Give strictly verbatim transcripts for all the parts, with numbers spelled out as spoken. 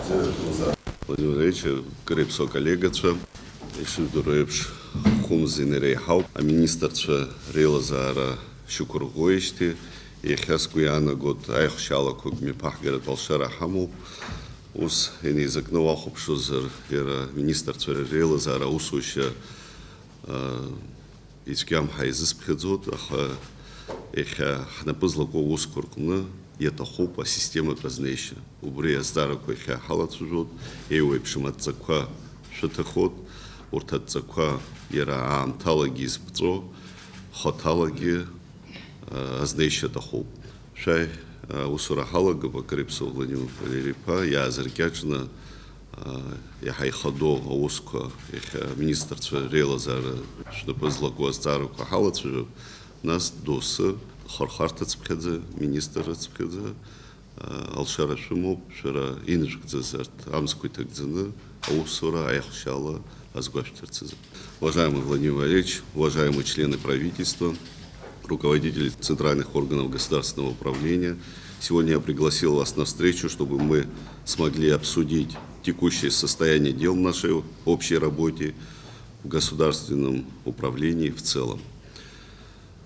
Владимир Валерьевич, кыр иаԥсоу аколлегацәа, ишыжәдыруа еиԥш, хәымзин иреиҳауп аминистрцәа реилазаара шьақәырӷәӷәоижьҭеи. Иахьа сгәы иаанагоит, аихшьалақәак мҩаԥаҳгаратә алшара ҳамоуп. Ус инеизакны уахәаԥшуазар, иара аминистрцәа реилазаара аусушьа, а, ицәгьам ҳәа изысԥхьаӡоит, аха иахьа ҳнапы злаку аусқәа рҟны иаҭахуп асистематә азнеишьа. Убри азҵаарақәа иахьа ҳалацәажәоит, еиуеиԥшым адҵақәа шәаҭахоит, урҭ адҵақәа иара аамҭалагьы изԥҵәо, хаҭалагьы, а, азнеишьа аҭахуп. Шәааи, аусура ҳалагап, акыр иаԥсоу Владимир Валери-иԥа, иаазыркьаҿны, а, иаҳа ихадоу аусқәа, иахьа аминистрцәа реилазаара шәнапы злаку азҵаарақәа ҳалацәажәап, нас доусы, хырхарҭацыԥхьаӡа, министррацыԥхьаӡа, а, алшара шәымоуп, шәара инажәгӡаз арҭ амзқәа иҭагӡаны аусура аихшьала азгәашәҭарц азы. Уважаемый Владимир Валерьевич, уважаемые члены правительства, руководители центральных органов государственного управления, сегодня я пригласил вас на встречу, чтобы мы смогли обсудить текущее состояние дел в нашей общей работе, в государственном управлении в целом.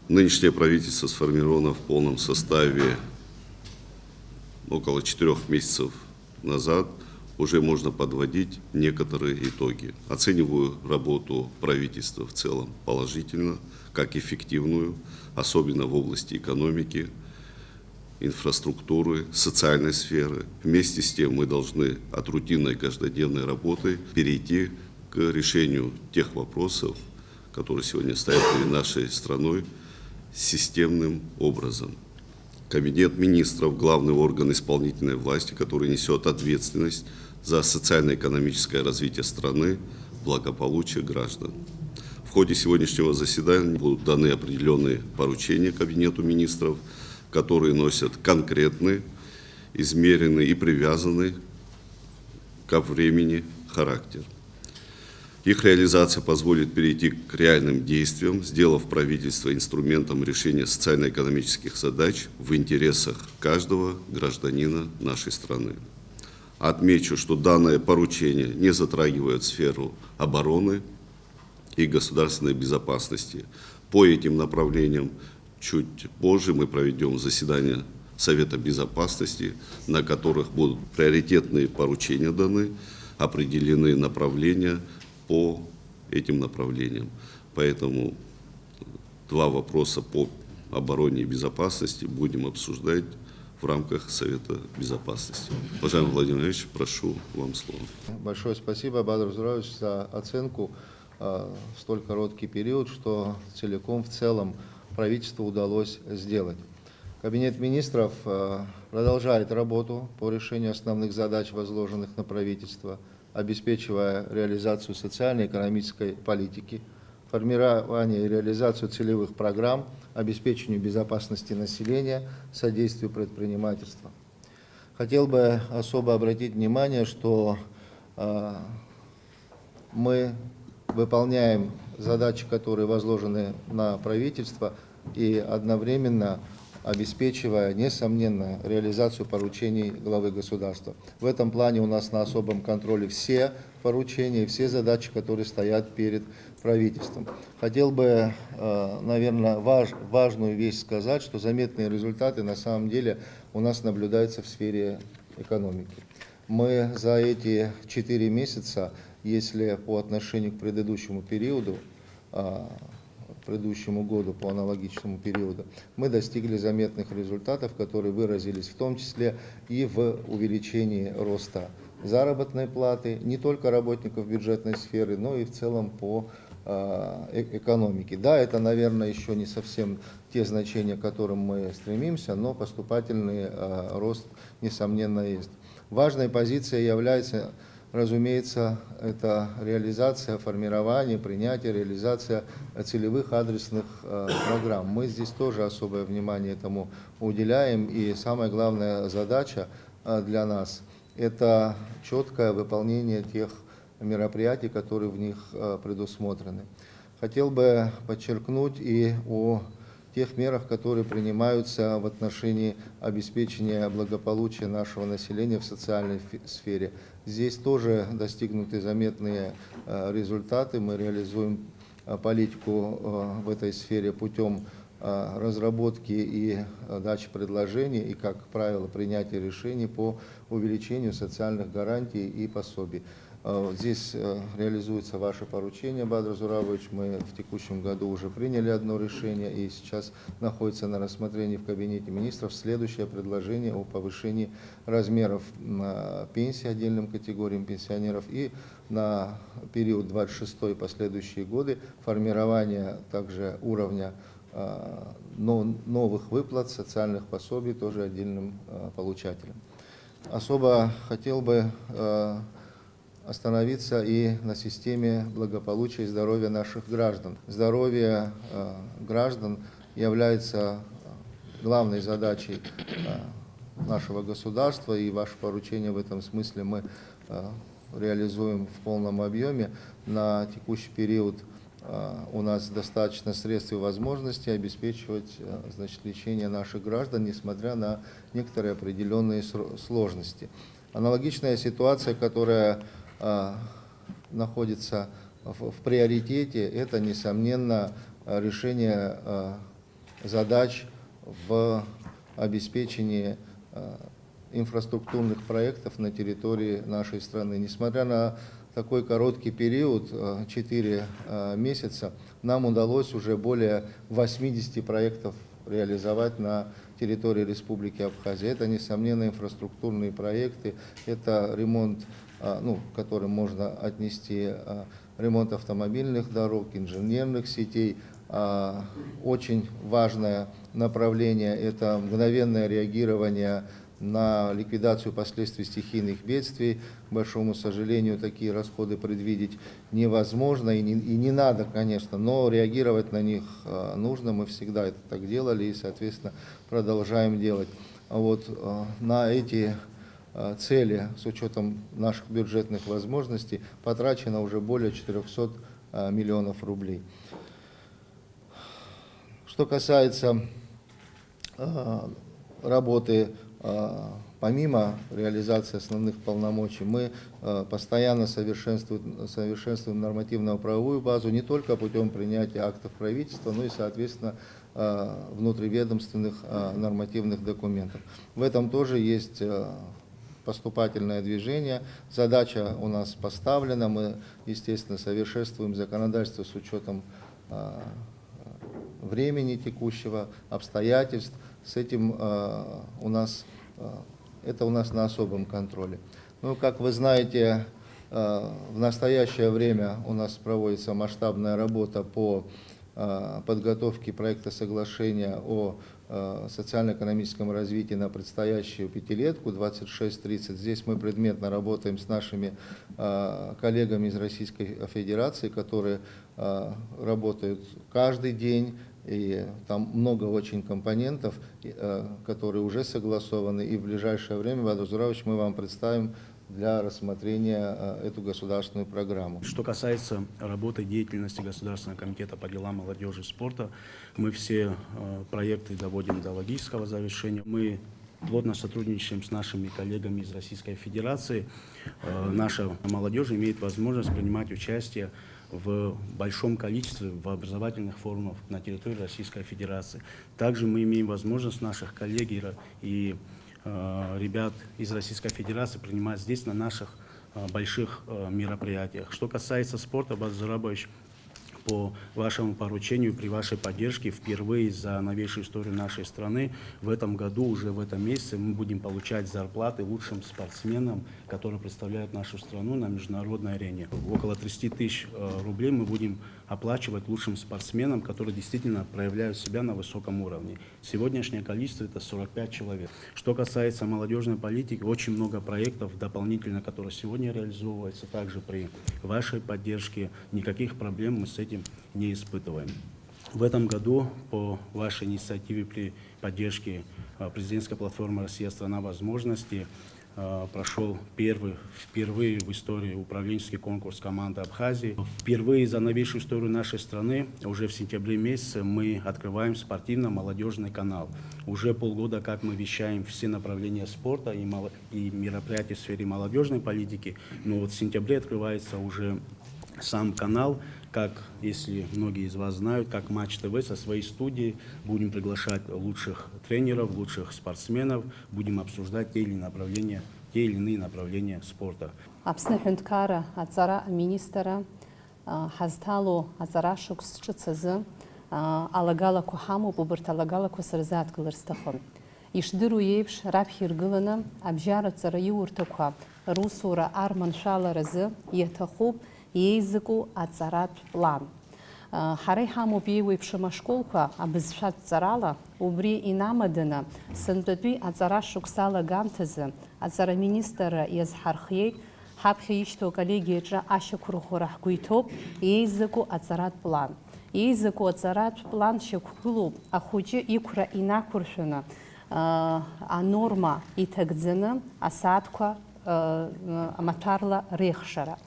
Нынешнее правительство сформировано в полном составе около четырёх месяцев назад. Уже можно подводить некоторые итоги. Оцениваю работу правительства в целом положительно, как эффективную, особенно в области экономики, инфраструктуры, социальной сферы. Вместе с тем мы должны от рутинной каждодневной работы перейти к решению тех вопросов, которые сегодня стоят перед нашей страной, системным образом. Кабинет министров — главный орган исполнительной власти, который несёт ответственность за социально-экономическое развитие страны, благополучие граждан. В ходе сегодняшнего заседания будут даны определённые поручения Кабинету министров, которые носят конкретный, измеренный и привязанный ко времени характер. Их реализация позволит перейти к реальным действиям, сделав правительство инструментом решения социально-экономических задач в интересах каждого гражданина нашей страны. Отмечу, что данное поручение не затрагивает сферу обороны и государственной безопасности. По этим направлениям чуть позже мы проведём заседание Совета Безопасности, на которых будут приоритетные поручения даны, определены направления по этим направлениям. Поэтому два вопроса по обороне и безопасности будем обсуждать в рамках Совета Безопасности. Уважаемый Владимир Владимирович, прошу, вам слово. Большое спасибо, Бадрус Зуравович, за оценку, э, в столь короткий период, что целиком в целом правительству удалось сделать. Кабинет министров, э, продолжает работу по решению основных задач, возложенных на правительство, обеспечивая реализацию социально-экономической политики, формирование и реализацию целевых программ, обеспечению безопасности населения, содействию предпринимательства. Хотел бы особо обратить внимание, что, э, мы выполняем задачи, которые возложены на правительство, и одновременно обеспечивая, несомненно, реализацию поручений главы государства. В этом плане у нас на особом контроле все поручения, все задачи, которые стоят перед правительством. Хотел бы, э, наверное, важ-, важную вещь сказать, что заметные результаты на самом деле у нас наблюдаются в сфере экономики. Мы за эти четыре месяца, если по отношению к предыдущему периоду, а, предыдущему году по аналогичному периоду, мы достигли заметных результатов, которые выразились в том числе и в увеличении роста заработной платы не только работников бюджетной сферы, но и в целом по, а, э-, экономике. Да, это, наверное, ещё не совсем те значения, к которым мы стремимся, но поступательный, а, рост, несомненно, есть. Важной позицией является, разумеется, это реализация, формирование, принятие, реализация целевых адресных, э, программ. Мы здесь тоже особое внимание этому уделяем. И самая главная задача, э, для нас — это чёткое выполнение тех мероприятий, которые в них, э, предусмотрены. Хотел бы подчеркнуть и о тех мерах, которые принимаются в отношении обеспечения благополучия нашего населения в социальной фи- сфере. Здесь тоже достигнуты заметные э, результаты. Мы реализуем э, политику э, в этой сфере путем э, разработки и э, дачи предложений и, как правило, принятия решений по увеличению социальных гарантий и пособий. Э, Здесь э, реализуется ваше поручение, Бадр Зурабович. Мы в текущем году уже приняли одно решение, и сейчас находится на рассмотрении в Кабинете министров следующее предложение о повышении размеров м, э, пенсий отдельным категориям пенсионеров и на период двадцать шестой и последующие годы формирование также уровня э, но- новых выплат, социальных пособий тоже отдельным э, получателям. Особо хотел бы э, остановиться и на системе благополучия и здоровья наших граждан. Здоровье э, граждан является э, главной задачей э, нашего государства, и ваше поручение в этом смысле мы э, реализуем в полном объеме. На текущий период э, у нас достаточно средств и возможностей обеспечивать э, значит, лечение наших граждан, несмотря на некоторые определенные сро- сложности. Аналогичная ситуация, которая э, находится в, в приоритете, это, несомненно, э, решение э, задач в обеспечении э, инфраструктурных проектов на территории нашей страны. Несмотря на такой короткий период, э, четыре э, месяца, нам удалось уже более восьмидесяти проектов реализовать на территории Республики Абхазия. Это, несомненно, инфраструктурные проекты, это ремонт, а, ну, к которым можно отнести а, ремонт автомобильных дорог, инженерных сетей. А, Очень важное направление — это мгновенное реагирование на ликвидацию последствий стихийных бедствий. К большому сожалению, такие расходы предвидеть невозможно и не, и не надо, конечно, но реагировать на них а, нужно. Мы всегда это так делали и, соответственно, продолжаем делать. А вот а, на эти а, цели с учетом наших бюджетных возможностей потрачено уже более четырёхсот а, миллионов рублей. Что касается а, работы а, помимо реализации основных полномочий, мы а, постоянно совершенствуем, совершенствуем нормативно-правовую базу не только путем принятия актов правительства, но и, соответственно, а, внутриведомственных а, нормативных документов. В этом тоже есть а, поступательное движение. Задача у нас поставлена. Мы, естественно, совершенствуем законодательство с учетом а, времени текущего, обстоятельств. С этим а, у нас а, это у нас на особом контроле. Ну, как вы знаете, а, в настоящее время у нас проводится масштабная работа по а, подготовке проекта соглашения о а, социально-экономическом развитии на предстоящую пятилетку двадцать шесть тридцать. Здесь мы предметно работаем с нашими а, коллегами из Российской Федерации, которые а, работают каждый день, и там много очень компонентов, и, а, которые уже согласованы, и в ближайшее время, Бадр Зуравович, мы вам представим для рассмотрения а, эту государственную программу. Что касается работы и деятельности Государственного комитета по делам молодежи и спорта, мы все э, проекты доводим до логического завершения. Мы плотно сотрудничаем с нашими коллегами из Российской Федерации. Э, Наша молодежь имеет возможность принимать участие в большом количестве в образовательных форумах на территории Российской Федерации. Также мы имеем возможность наших коллег и ра- и э, ребят из Российской Федерации принимать здесь на наших э, больших э, мероприятиях. Что касается спорта, Бадр Зурабович, по вашему поручению, при вашей поддержке, впервые за новейшую историю нашей страны в этом году, уже в этом месяце, мы будем получать зарплаты лучшим спортсменам, которые представляют нашу страну на международной арене. Около тридцати тысяч э, рублей мы будем оплачивать лучшим спортсменам, которые действительно проявляют себя на высоком уровне. Сегодняшнее количество — это сорок пять человек. Что касается молодежной политики, очень много проектов дополнительно, которые сегодня реализовываются. Также при вашей поддержке никаких проблем мы с этим не испытываем. В этом году по вашей инициативе при поддержке э, президентской платформы «Россия — страна возможностей» Э, Прошел первый, впервые в истории управленческий конкурс команды Абхазии. Впервые за новейшую историю нашей страны уже в сентябре месяце мы открываем спортивно-молодежный канал. Уже полгода, как мы вещаем все направления спорта и, мало- и мероприятия в сфере молодежной политики, но вот в сентябре открывается уже сам канал, как, если многие из вас знают, как Матч ТВ со своей студией. Будем приглашать лучших тренеров, лучших спортсменов, будем обсуждать те или направления, те или иные направления спорта. Аԥсны аҳәынҭқарра аҵара аминистр, а, ҳазҭало аҵара шықәс ҿыц азы, а, алагалақәа ҳамоуп, убарҭ алагалақәа сырзааҭгылар сҭахын. Ишдыру еиԥш, раԥхьа иргыланы абжьаратә ҵараиурҭақәа русура арманшәаларазы иаҭахуп еизыку аҵаратә план. Ҳара иҳамоуп еиуеиԥшым ашколқәа абызшәатә ҵарала, убри инамаданы, сынтәатәи аҵара шықәса алагамҭазы аҵараминистрра иазҳархиеит, ҳаԥхьа ишьҭоу аколлегиаҿы ашьақәырӷәӷәара ҳгәы иҭоуп, еизыку аҵаратә план. Еизыку аҵаратә план шьақәгылоуп ахәыҷы иқәра инақәыршәаны, анорма иҭагӡаны асааҭқәа амаҭәарла реихшара.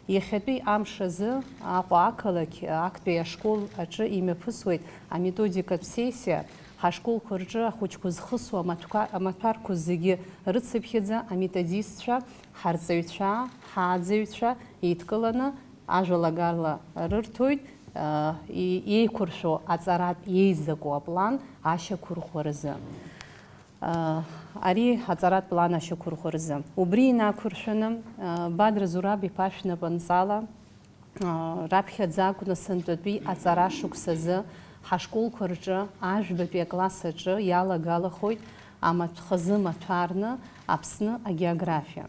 Иахьатәи амш азы Аҟәа ақалақь актәи ашкол аҿы имҩаԥысуеит аметодикатә сессиа, ҳашколқәа рҿы ахәыҷқәа зхысуа амаҭәқәа-, амаҭәарқәа зегьы рыцыԥхьаӡа аметодистцәа, ҳарҵаҩцәа, ҳааӡаҩцәа еидкыланы ажәалагала рырҭоит, а, и-, еиқәыршәо аҵаратә еизаку аплан ашьақәырӷәӷәаразы. Ари аҵаратә план ашьақәырӷәӷәаразы. Убри инақәыршәаны, Бадра Зураб-иԥа шәнапынҵала, раԥхьаӡа акәны сынтәатәи аҵара шықәсазы ҳашколқәа рҿы, ажәбатәи акласс аҿы иалагалахоит амаҭәхазы маҭәарны Аԥсны агеографиа.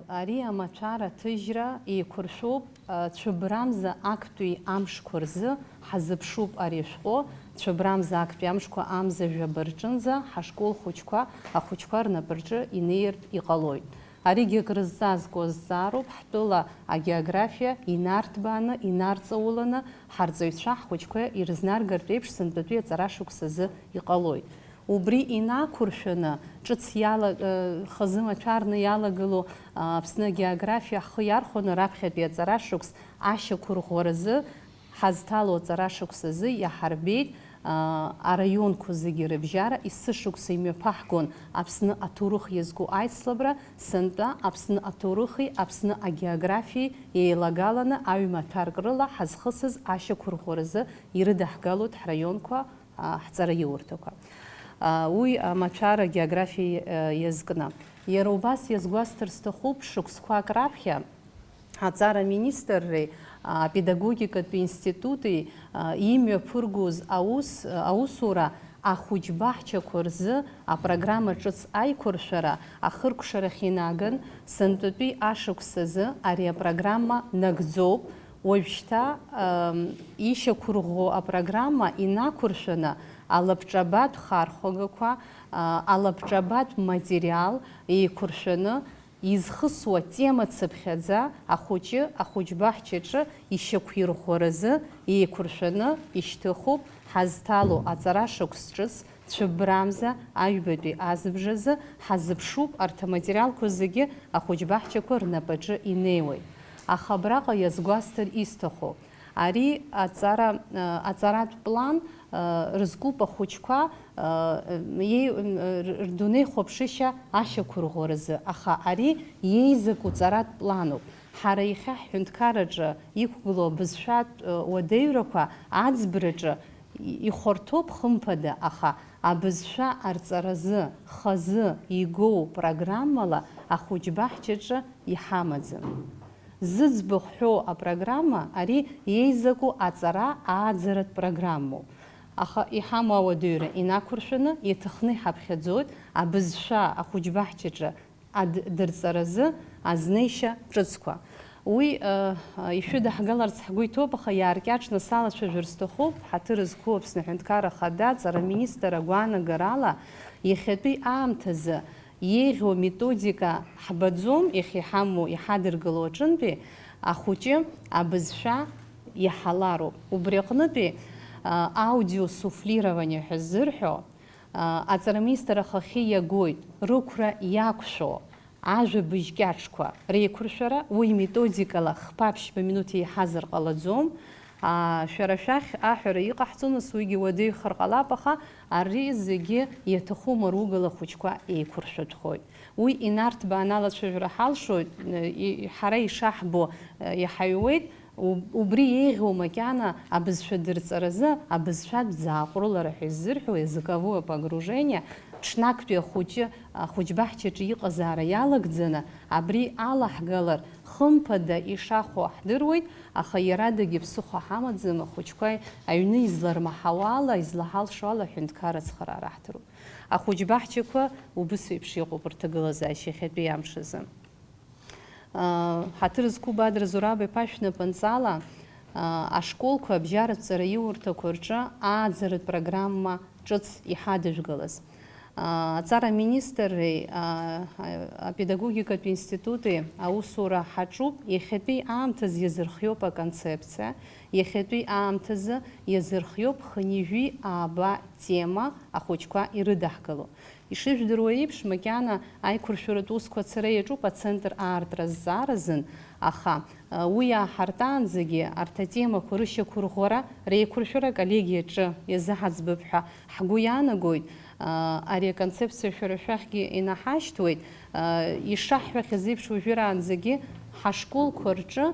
Ари амаҭәар аҭыжьра еиқәыршәоуп, цәыббрамза актәи амшқәа рзы ҳазыԥшуп ари ашәҟәы, цәыббрамза актәи амшқәа амза жәаба рҿынӡа ҳашкол хәыҷқәа ахәыҷқәа рнапы рҿы инеиртә иҟалоит. Аригьы акрызҵазкуа зҵаароуп, ҳтәыла агеографиа инарҭбааны, инарҵауланы ҳарҵаҩцәа ҳхәыҷқәа ирызнаргартә еиԥш сынтәатәи аҵара шықәсазы иҟалоит. Убри инақәыршәаны, ҿыц иала-, э, хазы маҭәарны иалагылоу, а, Аԥсны агеографиа ҳхы иархәаны раԥхьатәи аҵара шықәс ашьақәырӷәӷәаразы ҳазҭало аҵара шықәсазы иаҳарбеит, а, араионқәа зегьы рыбжьара есышықәса имҩаԥаҳгон Аԥсны аҭоурых иазку аицлабра, сынтәа Аԥсны аҭоурыхи Аԥсны агеографиеи еилагаланы аҩ-маҭәарк рыла ҳазхысыз ашьақәырӷәӷәаразы ирыдаҳгалоит ҳраионқәа, а, ҳҵараиурҭақәа. А, уи амаҭәар агеографиа, а, иазкны. Иара убас иазгәасҭар сҭахуп, шықәсқәак раԥхьа аҵара министрреи, а, апедагогикатә институти, а, имҩаԥыргоз аус, а, аусура ахәыҷ баҳчақәа рзы апрограмма ҿыц аиқәыршәара ахыркәшарахь инаган, сынтәатәи ашықәс азы ари апрограмма нагӡоуп. Уажәшьҭа, ам, ишьақәырӷәӷәо апрограмма инақәыршәаны, алабҿабатә хархәагақәа, а, алабҿабатә материал еиқәыршәаны, изхысуа тема цыԥхьаӡа ахәыҷы ахәыҷбаҳчаҿы ишьақәирӷәӷәаразы еиқәыршәаны ишьҭыхуп ҳазҭало аҵара шықәс ҿыц. Цәыббрамза аҩбатәи азыбжазы ҳазыԥшуп, арҭ аматериалқәа зегьы ахәыҷбаҳчақәа рнапаҿы инеиуеит. Аха абраҟа иазгәасҭар исҭаху, ари аҵара, аҵаратә план, рызкуп ахәыҷқәа, иеи-, рдунеихәаԥшышьа ашьақәырӷәӷәаразы, аха ари иеизаку ҵаратә плануп. Ҳара иахьа ҳҳәынҭқарраҿы иқәгылоу абызшәатә уадаҩрақәа аӡбраҿы ихәарҭоуп, хымԥада, аха абызшәа арҵаразы хазы игоу программала ахәыҷбаҳчаҿы иҳамаӡам. Зыӡбахә ҳәоу апрограмма ари иеизаку аҵара ааӡаратә программоуп. Аха иҳамоу ауадаҩра инақәыршәаны, иаҭахны иҳаԥхьаӡоит абызшәа ахәыҷбаҳчаҿы ад-, дырҵаразы азнеишьа ҿыцқәа. Уи, э, ишәыдаҳгаларц ҳгәы иҭоуп, аха иааркьаҿны салацәажәар сҭахуп, ҳаҭыр зқәу Аԥсны Аҳәынҭқарра Ахада аҵараминистр агәаанагарала, иахьатәи аамҭазы еиӷьу аметодика ҳбаӡом, иахьа иҳамоу, иҳадыргыло аҿынтәи ахәыҷы абызшәа иаҳалароуп. Убри аҟнытәи, а, аудиосуфлирование ҳәа ззырҳәо, Аҵара аминистр ахахьы иагоит рықәра иақәшәо ажәабжь кьаҿқәа реиқәыршәара, уи методикала хԥа-ԥшьба минуҭ еиҳазар ҟалаӡом. Шәара шәахь аҳәара иҟаҳҵо, нас уигьы уадаҩхар ҟалап, аха ари зегьы иаҭаху маруугала ахәыҷқәа еиқәыршәатәхоит. Уи инарҭбааны алацәажәара ҳалшоит, ҳара ишаҳбо иҳаҩуеит. Убри еиӷьу макьана абызшәа дырҵаразы абызшәатә ӡааҟәрылара ҳәа иззырҳәо, языковое погружение, ҽнактәи ахәыҷы ахәыҷбаҳчаҿы иҟазаара иалагӡаны абри алаҳгалар хымԥада ишахәо ҳдыруеит, аха иарадагьы ԥсыхәа ҳамаӡам, ахәыҷқәа аҩны излармаҳауа ала, излаҳалшо ала аҳәынҭқарра ацхыраара ҳҭароуп. Ахәыҷбаҳчақәа убыс еиԥш иҟоуп рҭагылазаашьа иахьатәи амш азы. Ҳаҭыр зқәу Бадра Зураб-иԥа шәнапынҵала ашколқәа абжьаратә ҵараиурҭақәа рҿы ааӡаратә программа ҿыц иҳадыжәгалаз. Аҵара аминистрреи апедагогикатә институти аусура ҳаҿуп, иахьатәи аамҭаз иазырхиоуп аконцепциа, иахьатәи аамҭазы иазырхиоуп хынҩажәи ааба тема ахәыҷқәа ирыдаҳгало. Ишыжәдыруа еиԥш, макьана аиқәыршәаратә усқәа ацара иаҿуп ацентр аартра азҵааразын, аха, уи иааҳартаанӡагьы арҭ атемақәа рышьақәырӷәӷәара реиқәыршәара аколлегиаҿы иазыҳаӡбап ҳәа ҳгәы иаанагоит. Ари аконцепциа шәара шәахьгьы инаҳашьҭуеит. Ишаҳҳәахьаз еиԥш, уажәраанӡагьы ҳашколқәа рҿы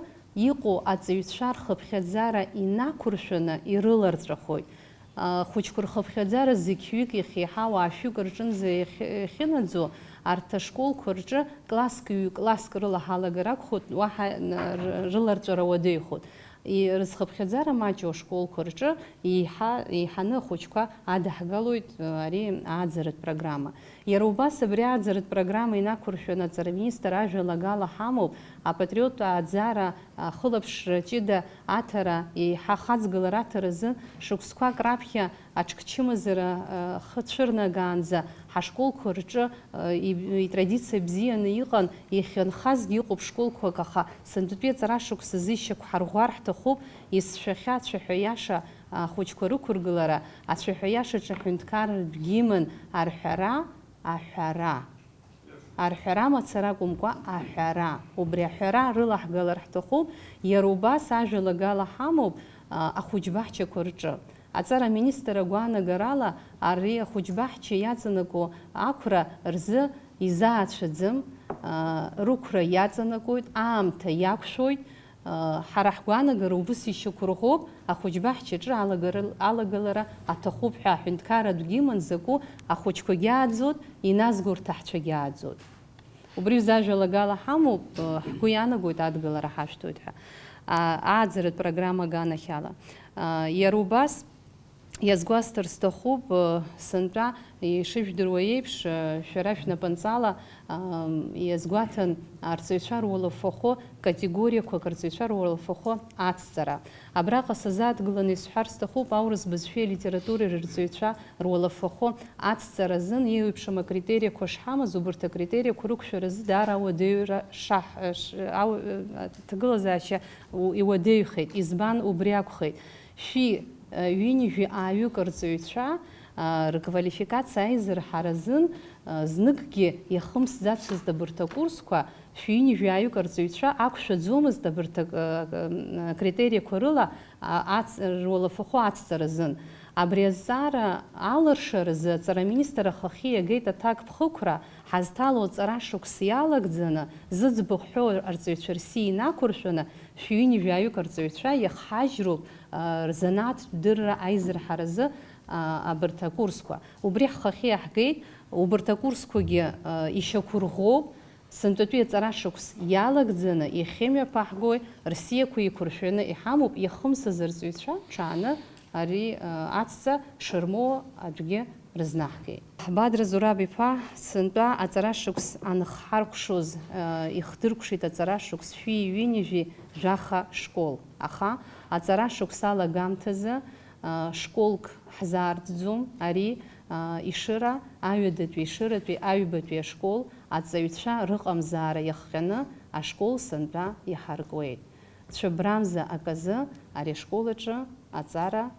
иҟоу аҵаҩцәа рхыԥхьаӡара инақәыршәаны ирыларҵәахоит. Ахәыҷқәа рхыԥхьаӡара зқьҩык иахьеиҳау аашәҩык рҿынӡа иахь-, иахьынаӡо, арҭ ашколқәа рҿы класск, ҩ-класск рыла ҳалагар акәхоит, уаҳа н-, р-, рыларҵәара уадаҩхоит. И-, рызхыԥхьаӡара маҷу ашколқәа рҿы еиҳа-, еиҳаны ахәыҷқәа адаҳгалоит, э, ари ааӡаратә программа. Иара убас абри ааӡаратә программа инақәыршәаны аҵара министр ажәалагала ҳамоуп, апатриоттә ааӡара ахылаԥшра ҷыда аҭара, еиҳа ахаҵгылара аҭара азы шықәсқәак раԥхьа аҽкчымазара, э, хы цәырнагаанӡа ҳашколқәа рҿы, э, и-, итрадициа бзианы иҟан, иахьынхазгьы ыҟоуп школқәак, аха сынтәатәи аҵара шықәс азы ишьақәҳарӷәӷәар ҳҭахуп, есшәахьа ацәаҳәа иаша ахәыҷқәа рықәыргылара, ацәаҳәа иашаҿы аҳәынҭқарратә гимн арҳәара, аҳәара. Арҳәара мацара акәымкәа, аҳәара. Убри аҳәара рылаҳгалар ҳҭахуп, иара убас ажәалагала ҳамоуп, а, ахәыҷбаҳчақәа рҿы. Аҵара аминистр агәаанагарала, ари ахәыҷбаҳча иаҵанакуа ақәра рзы изаацәаӡам, а, рықәра иаҵанакуеит, аамҭа иақәшәоит, Ҳара ҳгәаанагара убыс ишьақәырӷәӷәоуп, ахәыҷбаҳчаҿы алагара-, алагалара аҭахуп ҳәа аҳәынҭқарратә гимн закәу ахәыҷқәагьы ааӡоит, иназго рҭаҳцәагьы ааӡоит. Убри азы ажәалагала ҳамоуп, ҳгәы иаанагоит адгылара ҳашәҭоит ҳәа. А, ааӡаратә программа аганахьала. А, иара убас, Иазгәасҭар сҭахуп, сынтәа, ишыжәдыруа еиԥш, шәара шәнапынҵала, ам, иазгәаҭан арҵаҩцәа руалафахәы, категориақәак рҵаҩцәа руалафахәы ацҵара. Абраҟа сазааҭгыланы исҳәар сҭахуп аурыс бызшәеи алитературеи рырҵаҩцәа руалафахәы ацҵара азын еиуеиԥшым акритериақәа шҳамаз, убарҭ акритериақәа рықәшәаразы даара ауадаҩра шаҳ-, ш-, ау-, ҭагылазаашьа у-, иуадаҩхеит. Избан убри акәхеит? Шәи ҩынҩажәи ааҩык рҵаҩцәа, а, рквалификациа аизырҳара азын, а, зныкгьы иахымсӡацызт абарҭ акурсқәа, шәи ҩынҩажәи ааҩык рҵаҩцәа ақәшәаӡомызт абарҭ ак-, а, а, акритериақәа рыла, а, ац-, руалафахәы ацҵара азын. Абри азҵаара алыршаразы аҵара аминистр ахахьы иагеит аҭакԥхықәра, ҳазҭало аҵара шықәс иалагӡаны, зыӡбахә ҳәоу арҵаҩцәа рсиа инақәыршәаны, шәи ҩынҩажәи ааҩык рҵаҩцәа иахҳажьроуп, а, рзанааҭтә дырра аизырҳаразы, а, абарҭ акурсқәа. Убри ҳхахьы иаҳгеит, убарҭ акурсқәагьы, а, ишьақәырӷәӷәоуп, сынтәатәи аҵара шықәс иалагӡаны иахьымҩаԥаҳгои, рсиақәа еиқәыршәаны иҳамоуп, иахымсыз арҵаҩцәа ҽааны ари, а, аҵәца шырмоу аӡәгьы рызнаҳгеит. Бадра Зураб-иԥа, сынтәа аҵара шықәс анхҳаркәшоз, а, ихдыркәшеит аҵара шықәс шәи ҩынҩажәи жәаха школ. Аха аҵара шықәс алагамҭазы, а, школк ҳзаарҭӡом, ари, а, Ешыра, аҩадатәи Ешыратәи аҩбатәи ашкол аҵаҩцәа рыҟамзаара иахҟьаны ашкол сынтәа иҳаркуеит. Цәыббрамза аказы ари ашкол аҿы аҵара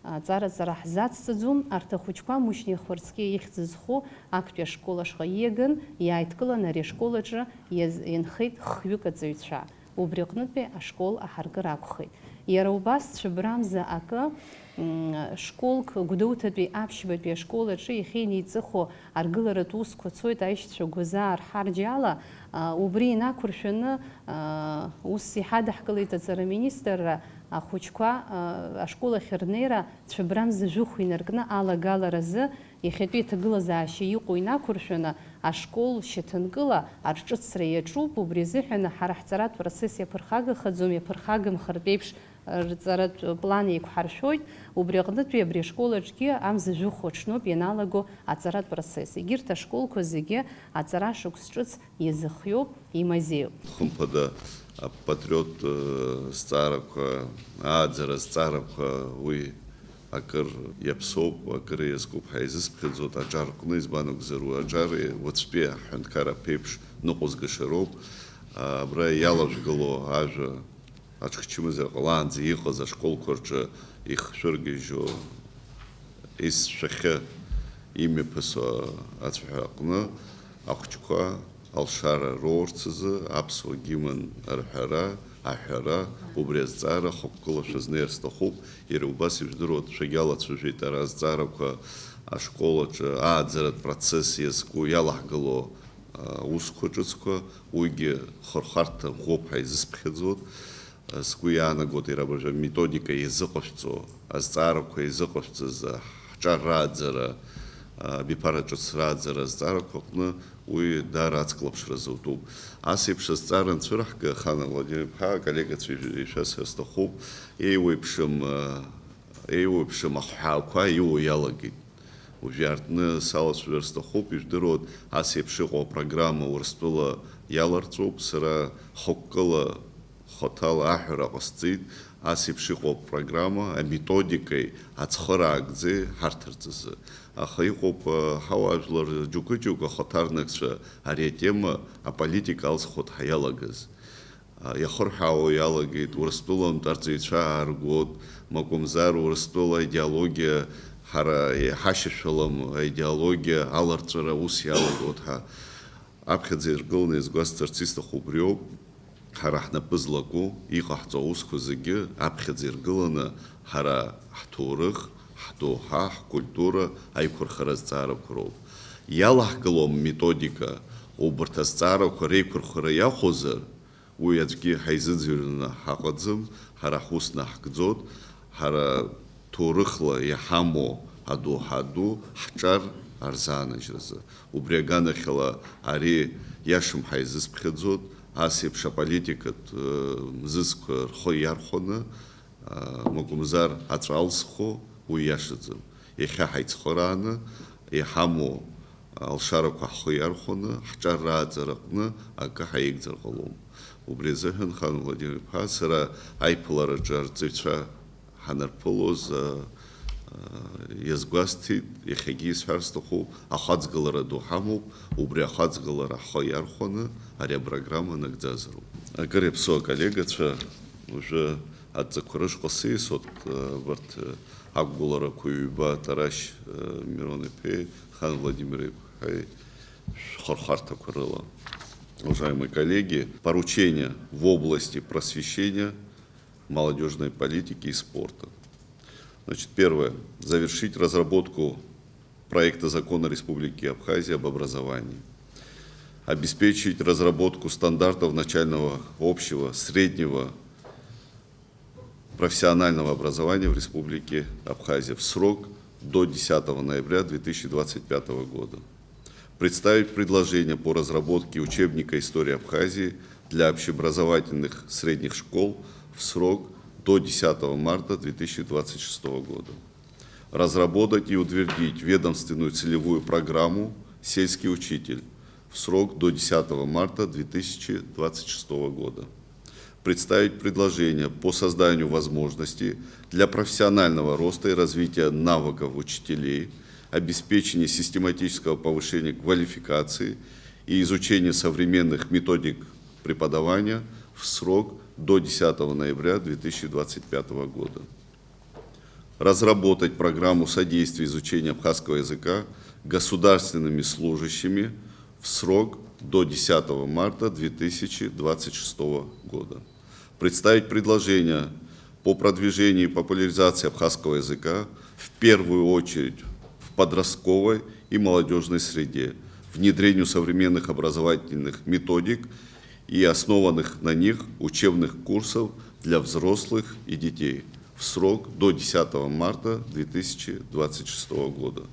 Аҵараҵара ҳзацҵаӡом, арҭ ахәыҷқәа Мушьни Хәарцкиа ихьӡ зху актәи ашкол ашҟа ииаган, иааидкыланы ари ашкол аҿы иаз-, инхеит хҩык аҵаҩцәа. Убри аҟнытәи ашкол аҳаркыр акәхеит. Иара убас цәыбрамза акы, м, школк Гәдоуҭатәи аԥшьбатәи ашкол аҿы иахьеинеиҵыху аргыларатә усқәа цоит аишьцәа Гәазаа рҳарџьала, а, убри инақәыршәаны, а, ус иҳадаҳкылеит аҵара министрра, ахәыҷқәа, а, ашкол ахь рнеира цәыбрамза жәохә инаркны алагаларазы, иахьатәи аҭагылазаашьа иҟоу инақәыршәаны, ашкол шьаҭанкыла арҿыцра иаҿуп, убри азыҳәан ҳара ҳҵаратә процесс иаԥырхагахаӡом, иаԥырхагамхартә еиԥш, рҵаратә план еиқәҳаршәоит, убри аҟнытәи абри ашкол аҿгьы амза жәохә аҽноуп ианалаго аҵаратә процесс. Егьырҭ ашколқәа зегьы аҵара шықәс ҿыц иазыхиоуп, имазеиуп. Хымԥада, апатриот, э, зҵаарақәа, ааӡара зҵаарақәа, уи акыр иаԥсоуп, акыр иазкуп ҳәа изысԥхьаӡоит аҿар рҟны, избан акәзар, уи аҿар уаҵәтәи аҳәынҭқар аԥеиԥш ныҟәызгаша роуп. Абра иалажәгыло ажәа аҽхчымазар ҟалаанӡа иҟаз ашколқәа рҿы ихшәыргьежьуа, есшәахьы имҩаԥысуа ацәаҳәа аҟны ахәыҷқәа алшара роурц азы аԥсуа гимн арҳәара, аҳәара, убри азҵаара хықәкыла шәазнеир сҭахуп. Иара убас ижәдыруа, шәагьалацәажәеит ара азҵаарақәа ашкол аҿы ааӡаратә процесс иазку иалаҳгыло аусқәа ҿыцқәа, уигьы хырхарҭа ӷәӷәоуп ҳәа изысԥхьаӡоит. Сгәы иаанагоит, иара абыржәы аметодика иазыҟашәҵо, азҵаарақәа иазыҟашәҵаз, ҳҿар рааӡара, абиԥара ҿыц рааӡара азҵаарақәа аҟны уи даара ацклаԥшра зутәуп. Ас еиԥш азҵаара анцәыраҳга, Хана Владимир-иԥҳа, аколлегацәа ишәасҳәар сҭахуп, еиуеиԥшым, еиуеиԥшым ахҳәаақәа иуа иалагеит. Уажәы иаартны салацәажәар сҭахуп, ижәдыруеит, ас еиԥш иҟоу апрограмма Урыстәыла иаларҵәоуп, сара хықәкыла хаҭала аҳәара ҟасҵеит, ас еиԥш иҟоу апрограмма аметодикеи ацхыраагӡеи ҳарҭ рҵазы. Аха иҟоуп, ҳауаажәлар џьоукы-џьоукы ахаҭарнакцәа ари атема аполитика алзхәыҭ ҳәа иалагаз. Иахырҳәаауа иалагеит, Урыстәылантә арҵаҩцәа ааргоит, макәымзар Урыстәыла аидеологиа ҳара иҳашьашәалам, аидеологиа аларҵәара ус иалагоит ҳәа. Аԥхьаӡа иргыланы иазгәасҭарц исҭаху убриоуп, ҳара ҳнапы злаку, иҟаҳҵо аусқәа зегьы аԥхьаӡа иргыланы ҳара ҳҭоурых, ҳдоуҳа, ҳкультура аиқәырхара азҵаарақәа роуп. Иалаҳгылом методика, убарҭ азҵаарақәа реиқәырхара иахәозар, уи аӡәгьы ҳаизыӡырҩраны ҳаҟаӡам, ҳара ҳус наҳгӡоит, ҳара ҭоурыхла иҳамоу адоуҳа ду ҳҿар арзаанажьразы. Убри аганахьала ари иашам ҳәа изысԥхьаӡоит, ас еиԥш аполитикатә, э, мзызқәа рхы иархәаны, э, макәымзар аҵәа алзхо уи иашаӡам. Иахьа ҳаицхырааны иҳамоу алшарақәа ҳхы иархәаны, ҳҿар рааӡараҟны акы ҳаигӡар ҟалом. Убри азыҳәан, Хан Владимир-иԥа, сара аиԥылараҿы арҵаҩцәа ҳанарԥылоз, а, а, иазгәасҭеит, иахьагьы исҳәар сҭахуп, ахаҵгылара ду ҳамоуп, убри ахаҵгылара ҳхы иархәаны ари апрограмма нагӡазароуп. Акыр иаԥсоу аколлегацәа, уажәы адҵақәа рышҟа сеисоит, а, абарҭ, а, ақәгыларақәа ҩба Тарашь, а, Мирон-иԥеи Хан Владимир-иԥҳаи шәхырхарҭақәа рыла. Уважаемые коллеги, поручения в области просвещения, молодёжной политики и спорта. Значит, первое. Завершить разработку проекта закона Республики Абхазия об образовании. Обеспечить разработку стандартов начального, общего, среднего профессионального образования в Республике Абхазия в срок до десятого ноября две тысячи двадцать пятого года. Представить предложение по разработке учебника истории Абхазии для общеобразовательных средних школ в срок до десятого марта две тысячи двадцать шестого года. Разработать и утвердить ведомственную целевую программу «Сельский учитель» в срок до десятого марта две тысячи двадцать шестого года. Представить предложение по созданию возможностей для профессионального роста и развития навыков учителей, обеспечения систематического повышения квалификации и изучения современных методик преподавания в срок до десятого ноября две тысячи двадцать пятого года. Разработать программу содействия изучения абхазского языка государственными служащими в срок до десятого марта две тысячи двадцать шестого года. Представить предложения по продвижению и популяризации абхазского языка, в первую очередь в подростковой и молодежной среде, внедрению современных образовательных методик и основанных на них учебных курсов для взрослых и детей в срок до десятого марта две тысячи двадцать шестого года.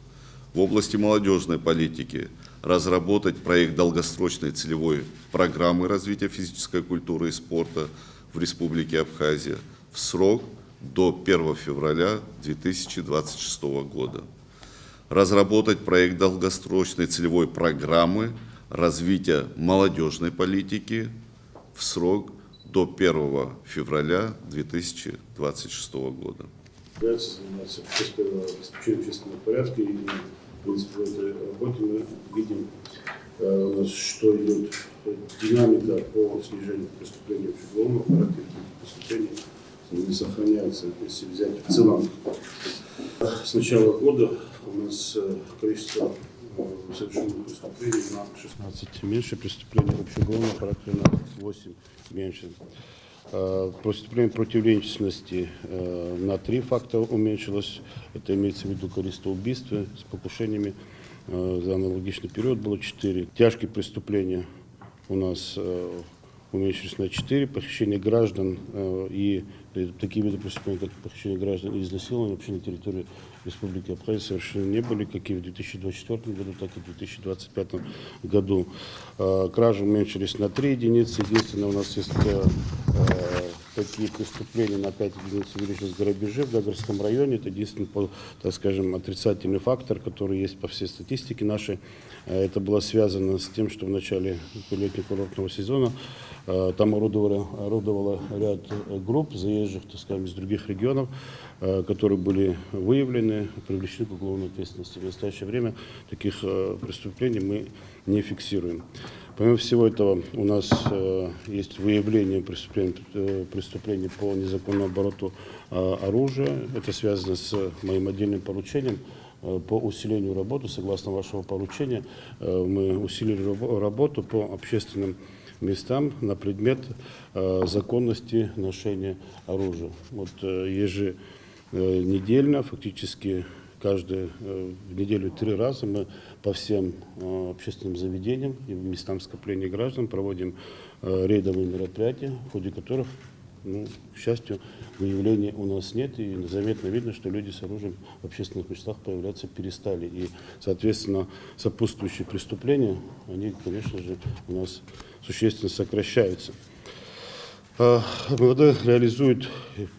В области молодежной политики разработать проект долгосрочной целевой программы развития физической культуры и спорта в Республике Абхазия в срок до первого февраля две тысячи двадцать шестого года. Разработать проект долгосрочной целевой программы развития молодежной политики в срок до первого февраля две тысячи двадцать шестого года. Собирается заниматься общественного, обеспечением общественного порядка. И, в принципе, в этой работе мы видим, э, у нас, что идет динамика по снижению преступлений общеуголовного характера, преступлений не сохраняется. Если взять в целом, с начала года у нас, э, количество, э, совершенных преступлений на шестнадцать меньше, преступлений общеуголовного характера на восемь меньше. Э, преступление против личности, э, на три факта уменьшилось. Это имеется в виду количество убийств с покушениями. Э, за аналогичный период было четыре. Тяжкие преступления у нас, э, уменьшились на четыре. Похищение граждан, э, и, э, такие виды преступлений, как похищение граждан и изнасилование, вообще на территории Республики Абхазия совершенно не были, как и в две тысячи двадцать четвёртом году, так и в две тысячи двадцать пятом году. Э, кражи уменьшились на три единицы. Единственное, у нас есть, э, э, такие преступления на пять единиц увеличились, грабежи в Гагрском районе. Это единственный, по-, так скажем, отрицательный фактор, который есть по всей статистике нашей. Э, это было связано с тем, что в начале летнего курортного сезона, э, там орудовало, орудовало ряд, э, групп заезжих, так скажем, из других регионов, э, которые были выявлены, привлечены к уголовной ответственности. В настоящее время таких, э, преступлений мы не фиксируем. Помимо всего этого, у нас, э, есть выявление преступлений, э, преступлений по незаконному обороту, э, оружия. Это связано с моим отдельным поручением, э, по усилению работы. Согласно вашего поручения, э, мы усилили рабо-, работу по общественным местам на предмет, э, законности ношения оружия. Вот, э, еже-, э, недельно, фактически каждую, э, в неделю три раза мы по всем, э, общественным заведениям и местам скопления граждан проводим, э, рейдовые мероприятия, в ходе которых, ну, к счастью, выявлений у нас нет, и заметно видно, что люди с оружием в общественных местах появляться перестали. И, соответственно, сопутствующие преступления, они, конечно же, у нас существенно сокращаются. Э, МВД реализует,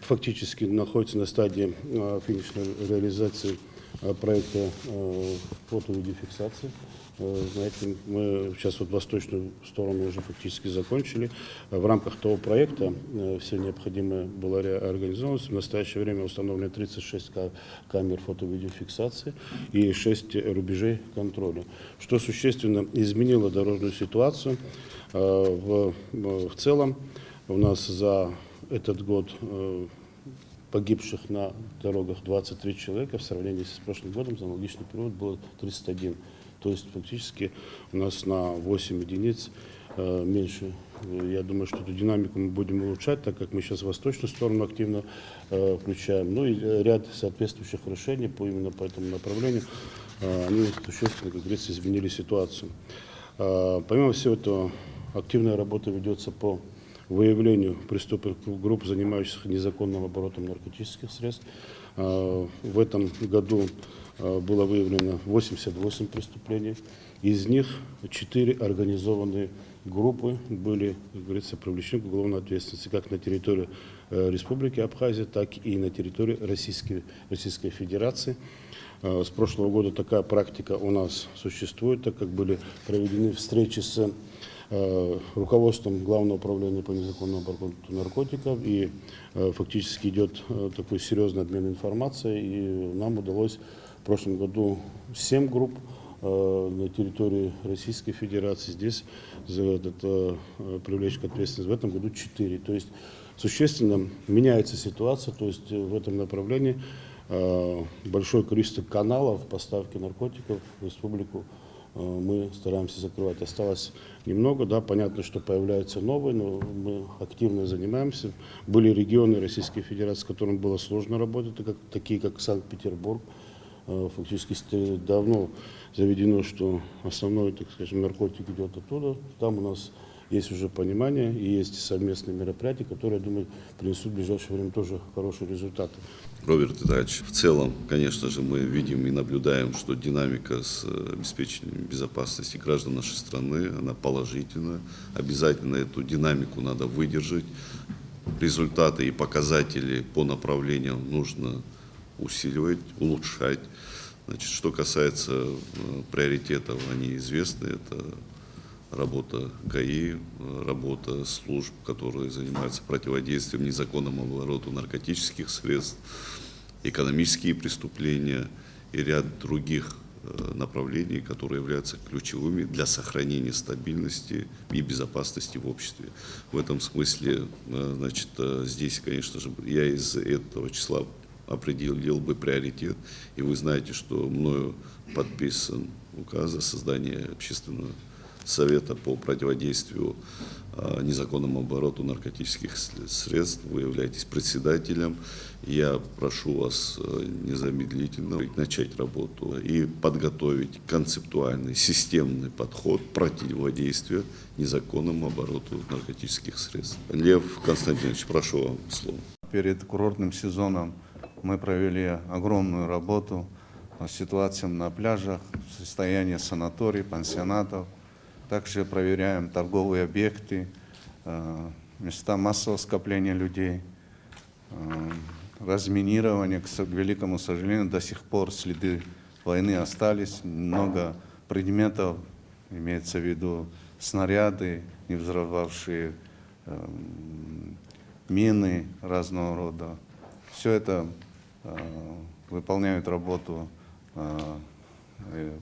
фактически находится на стадии, э, финишной реализации, э, проекта, э, фото-видеофиксации. Э, знаете, мы сейчас вот восточную сторону уже фактически закончили. Э, в рамках того проекта, э, все необходимое было ре-, организовано. В настоящее время установлено тридцать шесть ка-, камер фото-видеофиксации и шесть рубежей контроля, что существенно изменило дорожную ситуацию. Э, в, в целом у нас за этот год, э, погибших на дорогах двадцать три человека, в сравнении с прошлым годом за аналогичный период было тридцать один. То есть фактически у нас на восемь единиц, э, меньше. Э, я думаю, что эту динамику мы будем улучшать, так как мы сейчас восточную сторону активно, э, включаем. Ну и, э, ряд соответствующих решений по, именно по этому направлению, э, они существенно, как говорится, изменили ситуацию. Э, помимо всего этого, активная работа ведется по выявлению преступных групп, занимающихся незаконным оборотом наркотических средств. Э, в этом году, э, было выявлено восемьдесят восемь преступлений. Из них четыре организованные группы были, как говорится, привлечены к уголовной ответственности как на территории, э, Республики Абхазия, так и на территории Российской, Российской Федерации. Э, с прошлого года такая практика у нас существует, так как были проведены встречи с, э, руководством Главного управления по незаконному обороту наркотиков, и, э, фактически идет, э, такой серьезный обмен информацией, и нам удалось в прошлом году семь групп, э, на территории Российской Федерации здесь за этот, э, привлечь к ответственности, в этом году четыре. То есть существенно меняется ситуация, то есть, э, в этом направлении, Э, большое количество каналов поставки наркотиков в республику, э, мы стараемся закрывать. Осталось немного, да, понятно, что появляются новые, но мы активно занимаемся. Были регионы Российской Федерации, с которыми было сложно работать, так как, такие как Санкт-Петербург. Э, фактически ст-, давно заведено, что основной, так скажем, наркотик идет оттуда. Там у нас есть уже понимание и есть совместные мероприятия, которые, я думаю, принесут в ближайшее время тоже хорошие результаты. Роберт Витальевич, в целом, конечно же, мы видим и наблюдаем, что динамика с, э, обеспечением безопасности граждан нашей страны, она положительна. Обязательно эту динамику надо выдержать. Результаты и показатели по направлениям нужно усиливать, улучшать. Значит, что касается, э, приоритетов, они известны. Это работа ГАИ, э, работа служб, которые занимаются противодействием незаконному обороту наркотических средств, экономические преступления и ряд других, э, направлений, которые являются ключевыми для сохранения стабильности и безопасности в обществе. В этом смысле, э, значит, э, здесь, конечно же, я из этого числа определил бы приоритет. И вы знаете, что мною подписан указ о создании общественного совета по противодействию, а, незаконному обороту наркотических с-, средств. Вы являетесь председателем. Я прошу вас, э, незамедлительно начать работу и подготовить концептуальный, системный подход противодействия незаконному обороту наркотических средств. Лев Константинович, прошу вам слово. Перед курортным сезоном мы провели огромную работу по ситуациям на пляжах, состояние санаторий, пансионатов. Также проверяем торговые объекты, э, места массового скопления людей, э, разминирование. К со-, к великому сожалению, до сих пор следы войны остались. Много предметов, имеется в виду снаряды, не взорвавшие, эм, мины разного рода. Всё это, э, выполняют работу, э, э,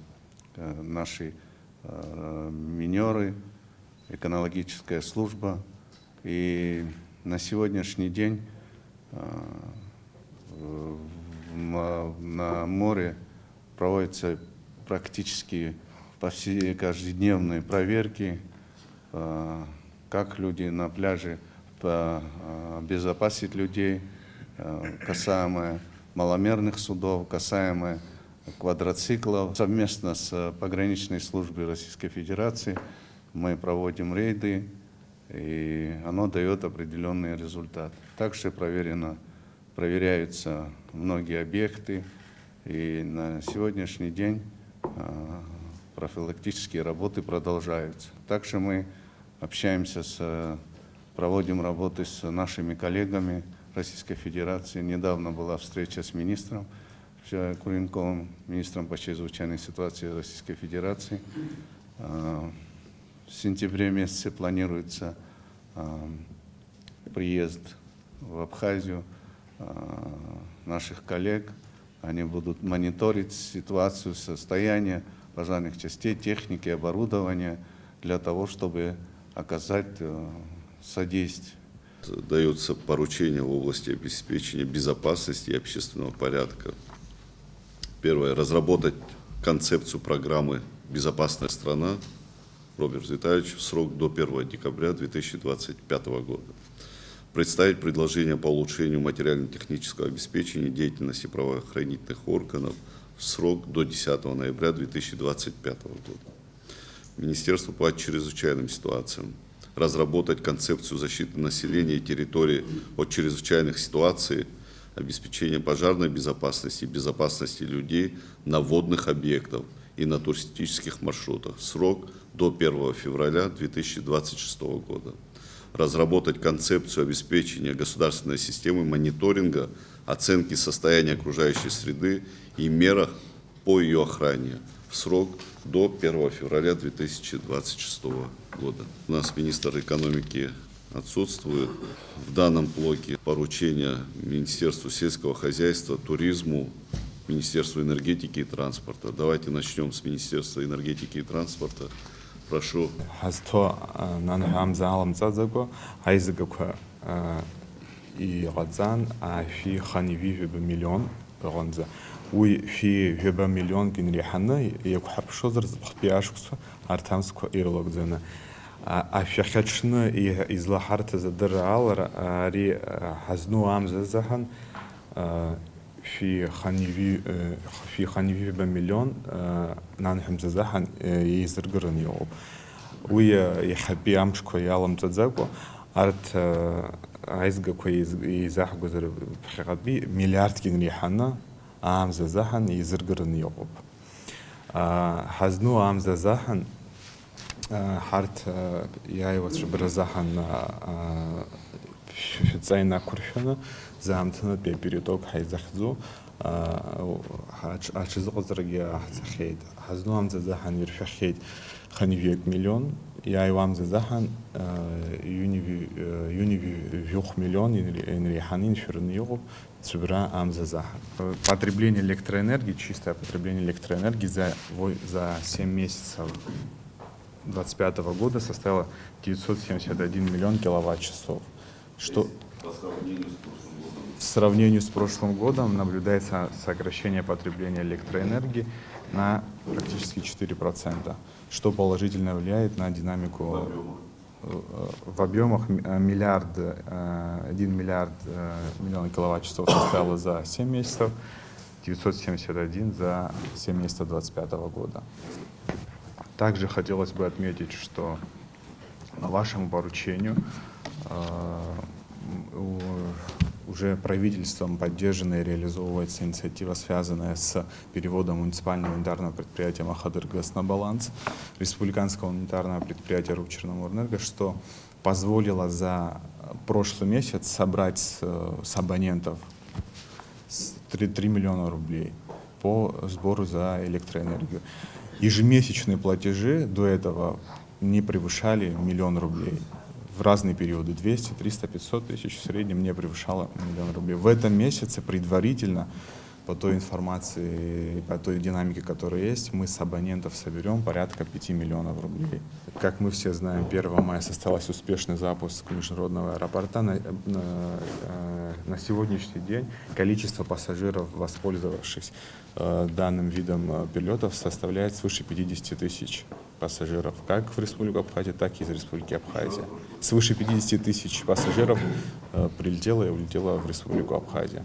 э, наши, э, минёры, экологическая служба. И на сегодняшний день, э, в ма-, на море проводятся практически повсе-, каждодневные проверки, э, как люди на пляже, по-, э, обезопасить людей, э, касаемо маломерных судов, касаемо квадроциклов. Совместно с пограничной службой Российской Федерации мы проводим рейды, и оно даёт определённые результаты. Также проверено, проверяются многие объекты, и на сегодняшний день, а, профилактические работы продолжаются. Также мы общаемся с, э, проводим работы с нашими коллегами Российской Федерации. Недавно была встреча с министром, э, Куренковым, министром по чрезвычайной ситуации Российской Федерации. Э, в сентябре месяце планируется, э, приезд в Абхазию, э, наших коллег. Они будут мониторить ситуацию, состояние пожарных частей, техники, оборудования для того, чтобы оказать, э, содействие. Даются поручения в области обеспечения безопасности и общественного порядка. Первое. Разработать концепцию программы «Безопасная страна». Роберт Витальевич, в срок до первого декабря две тысячи двадцать пятого года. Представить предложение по улучшению материально-технического обеспечения деятельности правоохранительных органов в срок до десятого ноября две тысячи двадцать пятого года. Министерство по чрезвычайным ситуациям. Разработать концепцию защиты населения и территории от чрезвычайных ситуаций, обеспечения пожарной безопасности и безопасности людей на водных объектах и на туристических маршрутах в срок до первого февраля две тысячи двадцать шестого года. Разработать концепцию обеспечения государственной системы мониторинга, оценки состояния окружающей среды и мерах по её охране в срок до первого февраля две тысячи двадцать шестого года. У нас министр экономики отсутствует. В данном блоке поручение Министерству сельского хозяйства, туризму, Министерству энергетики и транспорта. Давайте начнём с Министерства энергетики и транспорта. Прошу. Ҳазҭо, а, нанҳәа амза аламҵаӡакәа, аизгақәа, а, иҟаҵан, ашәи хани ҩажәи жәаба миллион. Аҟынӡа. Уи шәи жәаба миллионк инреиҳаны иақәҳарԥшозар зыԥхҭатәи ашықәсқәа арҭ амзқәа ирылагӡаны. А, ашәахьаҽны иҳ-, излаҳарҭаз адырра алара, а, ари, а, ҳазну амза азыҳәан, а, шәи ханҩажәи, э, шәи ханҩажәи жәаба миллион, а, нанҳәа мза азыҳәан, э, еизыргараны иҟоуп. Уи, а, иахьатәи амшқәа иаламҵаӡакәа, арҭ, а, аизгақәа еиз-, еизаҳгозар ԥхьаҟатәи миллиардк инреиҳаны, аамза азыҳәан еизыргараны иҟоуп. А, ҳазну аамза азыҳәан, а, ҳарҭ, а, иааиуа цәыббра азыҳәан, а, а, шә-, шәҵа инақәыршәаны, заамҭанытәи апериодок ҳаизахьӡу, а, ҳаҽ-, аҽазыҟаҵарагьы ҳаҳҵахьеит. Ҳазну аамза азыҳәан иршәахьеит хынҩажәи акы миллион, иааиуа амза азыҳәан, а, ҩынҩажәи, а, ҩынҩажәи жәохә миллион инре-, инреиҳаны иншәараны иҟоуп. Цәыббра амза азыҳәан. Потребление электроэнергии, чистое потребление электроэнергии за во-, за семь месяцев двадцать пятого года составило девятьсот семьдесят один миллион киловатт-часов. Что По сравнению с прошлым годом. В сравнении с прошлым годом наблюдается сокращение потребления электроэнергии на практически четыре процента, что положительно влияет на динамику. В объёмах. Э, в объёмах м-, э, миллиард, э, один миллиард, э, миллион киловатт-часов составило за семь месяцев, девятьсот семьдесят один за семь месяцев двадцать пятого года. Также хотелось бы отметить, что по вашему поручению, э, м, у-, уже правительством поддержана и реализовывается инициатива, связанная с переводом муниципального унитарного предприятия «Махадыр ГЭС» на баланс республиканского унитарного предприятия «РУК Черноморэнерго», что позволило за прошлый месяц собрать с, с абонентов с-, три, три миллиона рублей по сбору за электроэнергию. Ежемесячные платежи до этого не превышали миллион рублей. В разные периоды двести, триста, пятьсот тысяч, в среднем не превышало миллион рублей. В этом месяце предварительно, по той информации, по той динамике, которая есть, мы с абонентов соберём порядка пяти миллионов рублей. Как мы все знаем, первого мая состоялся успешный запуск международного аэропорта. На, на, э, на сегодняшний день количество пассажиров, воспользовавшись, э, данным видом, э, перелётов, составляет свыше пятидесяти тысяч пассажиров, как в Республику Абхазия, так и из Республики Абхазия. Свыше пятидесяти тысяч пассажиров, э, прилетело и улетело в Республику Абхазия.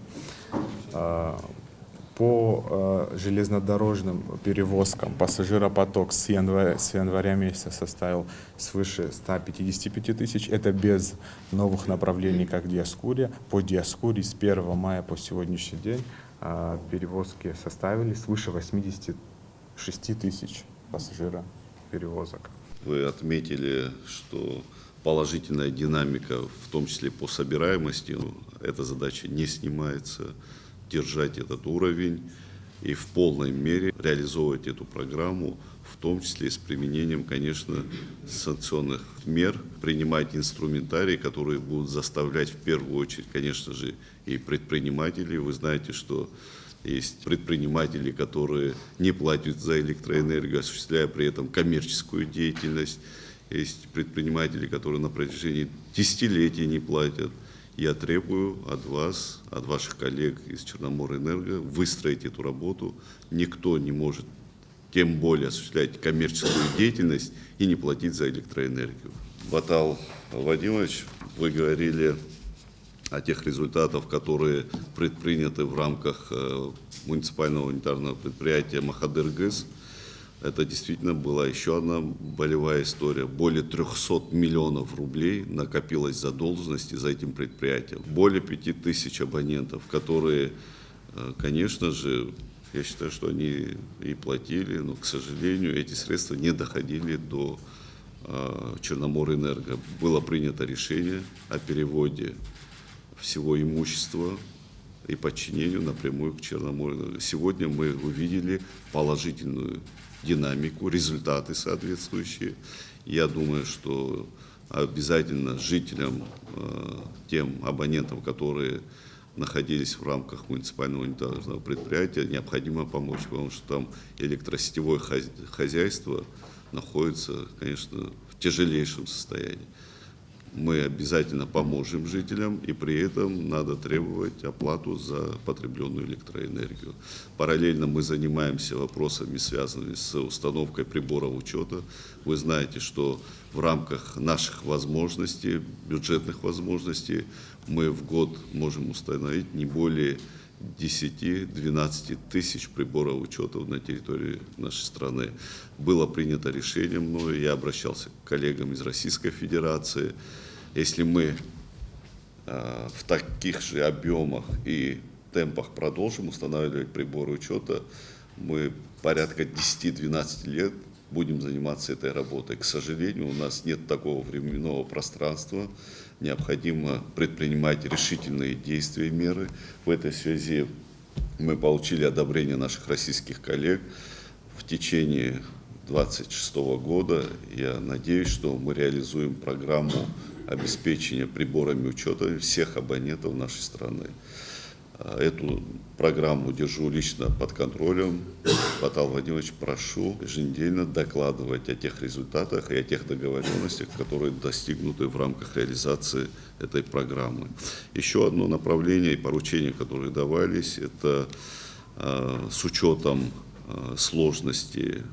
А, по, э, железнодорожным перевозкам пассажиропоток с января, с января месяца составил свыше ста пятидесяти пяти тысяч. Это без новых направлений, как Диоскурия. По Диоскурии с первого мая по сегодняшний день, а, перевозки составили свыше восьмидесяти шести тысяч пассажироперевозок. Вы отметили, что положительная динамика, в том числе по собираемости, эта задача не снимается, держать этот уровень и в полной мере реализовывать эту программу, в том числе с применением, конечно, санкционных мер, принимать инструментарии, которые будут заставлять в первую очередь, конечно же, и предпринимателей. Вы знаете, что есть предприниматели, которые не платят за электроэнергию, осуществляя при этом коммерческую деятельность. Есть предприниматели, которые на протяжении десятилетий не платят. Я требую от вас, от ваших коллег из Черноморэнерго выстроить эту работу. Никто не может тем более осуществлять коммерческую деятельность и не платить за электроэнергию. Батал Вадимович, вы говорили о тех результатах, которые предприняты в рамках, э, муниципального унитарного предприятия «Махадыр ГЭС». Это действительно была ещё одна болевая история. Более трёхсот миллионов рублей накопилась задолженности за этим предприятием. Более пяти тысяч абонентов, которые, э, конечно же, я считаю, что они и платили, но, к сожалению, эти средства не доходили до, э, Черноморэнерго. Было принято решение о переводе всего имущества и подчинению напрямую к Черноморэнерго. Сегодня мы увидели положительную динамику, результаты соответствующие. Я думаю, что обязательно жителям, э, тем абонентам, которые находились в рамках муниципального унитарного предприятия, необходимо помочь, потому что там электросетевое хозя-, хозяйство находится, конечно, в тяжелейшем состоянии. Мы обязательно поможем жителям, и при этом надо требовать оплату за потребленную электроэнергию. Параллельно мы занимаемся вопросами, связанными с установкой приборов учета. Вы знаете, что в рамках наших возможностей, бюджетных возможностей, мы в год можем установить не более десяти-двенадцати тысяч приборов учета на территории нашей страны. Было принято решение мною, я обращался к коллегам из Российской Федерации. Если мы, э, в таких же объемах и темпах продолжим устанавливать приборы учета, мы порядка десяти-двенадцати лет будем заниматься этой работой. К сожалению, у нас нет такого временного пространства. Необходимо предпринимать решительные действия и меры. В этой связи мы получили одобрение наших российских коллег. В течение двадцать шестого года, я надеюсь, что мы реализуем программу обеспечения приборами учета всех абонентов нашей страны. Эту программу держу лично под контролем. Батал Владимирович, прошу еженедельно докладывать о тех результатах и о тех договорённостях, которые достигнуты в рамках реализации этой программы. Ещё одно направление и поручения, которые давались, это, э, с учётом, э, сложности, э,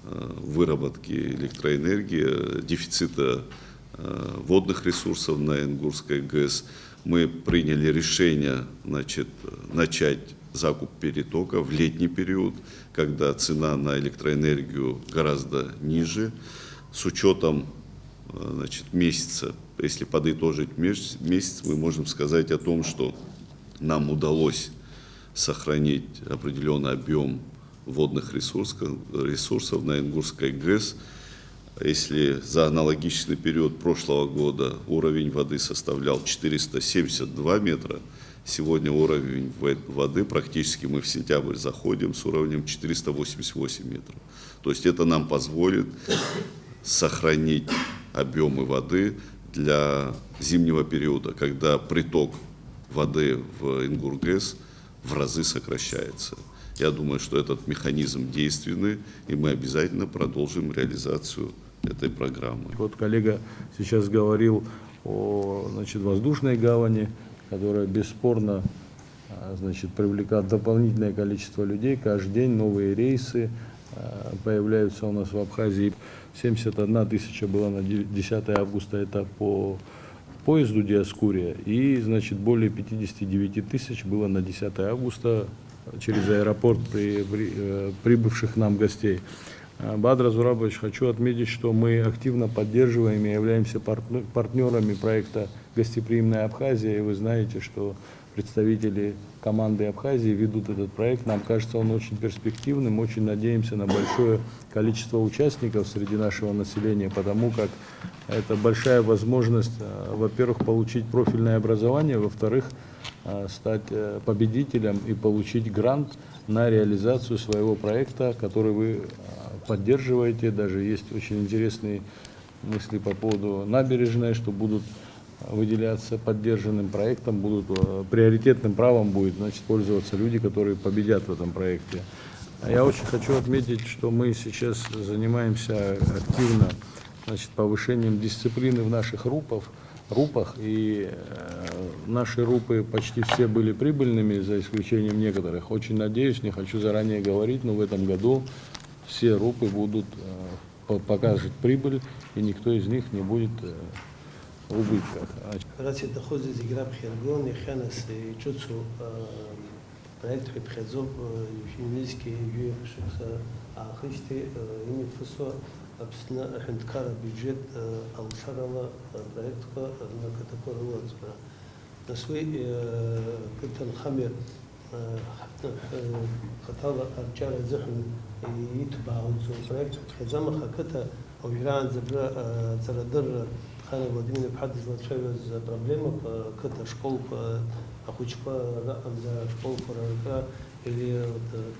э, выработки электроэнергии, э, дефицита, э, водных ресурсов на Ингурской ГЭС, мы приняли решение, значит, начать закуп перетока в летний период, когда цена на электроэнергию гораздо ниже. С учётом, э, значит, месяца, если подытожить мес-, месяц, мы можем сказать о том, что нам удалось сохранить определённый объём водных ресурсов, ресурсов на Ингурской ГЭС. Если за аналогичный период прошлого года уровень воды составлял четыреста семьдесят два метра, сегодня уровень в-, воды, практически мы в сентябрь заходим с уровнем четыреста восемьдесят восемь метров. То есть это нам позволит сохранить объёмы воды для зимнего периода, когда приток воды в Ингургес в разы сокращается. Я думаю, что этот механизм действенный, и мы обязательно продолжим реализацию этой программы. Вот коллега сейчас говорил о, значит, воздушной гавани, которая бесспорно, а, значит, привлекает дополнительное количество людей. Каждый день новые рейсы, а, появляются у нас в Абхазии. Семьдесят одна тысяча была на де-, десятое августа, это по поезду Диоскурия, и, значит, более пятидесяти девяти тысяч было на десятое августа через аэропорт при-, при-, э, прибывших к нам гостей. Э, Бадра Зурабович, хочу отметить, что мы активно поддерживаем и являемся партн-, партнёрами проекта «Гостеприимная Абхазия», и вы знаете, что представители команды Абхазии ведут этот проект. Нам кажется он очень перспективным, очень надеемся на большое количество участников среди нашего населения, потому как это большая возможность, э, во-первых, получить профильное образование, во-вторых, э, стать, э, победителем и получить грант на реализацию своего проекта, который вы, э, поддерживаете. Даже есть очень интересные мысли по поводу набережной, что будут выделяться поддержанным проектом, будут, э, приоритетным правом будет, значит, пользоваться люди, которые победят в этом проекте. А я очень хочу отметить, что мы сейчас занимаемся активно, значит, повышением дисциплины в наших рупов, рупах, и, э, наши рупы почти все были прибыльными, за исключением некоторых. Очень надеюсь, не хочу заранее говорить, но в этом году все рупы будут, э, по-, покажут прибыль, и никто из них не будет, э, в убытках. А Рацәа иҭахузеи зегь раԥхьа иргон, иахьа нас иҿыцу, э, проект ҳәа иԥхьаӡоуп, э, ҩнызқьи ҩажәи шықәса аахижьҭеи, э, имҩаԥысуа Аԥсны аҳәынҭқарра абиуџьет, э, алшарала апроектқәа рнакаҭақәа рылаҵәара. Нас уи, э, қыҭанхамҩа, э, ҳаҭ-, э, хаҭала арҿиара азыҳәан иҭбаауӡоу проект ҳәа иԥхьаӡам, аха ақыҭа уажәраанӡа абра, э, аҵарадырра Хара Владимир-иԥҳа дызлацәажәоз апроблемақәа, ақыҭа ашколқәа, ахәыҷқәа раҟара ашколқәа раркра, или, э,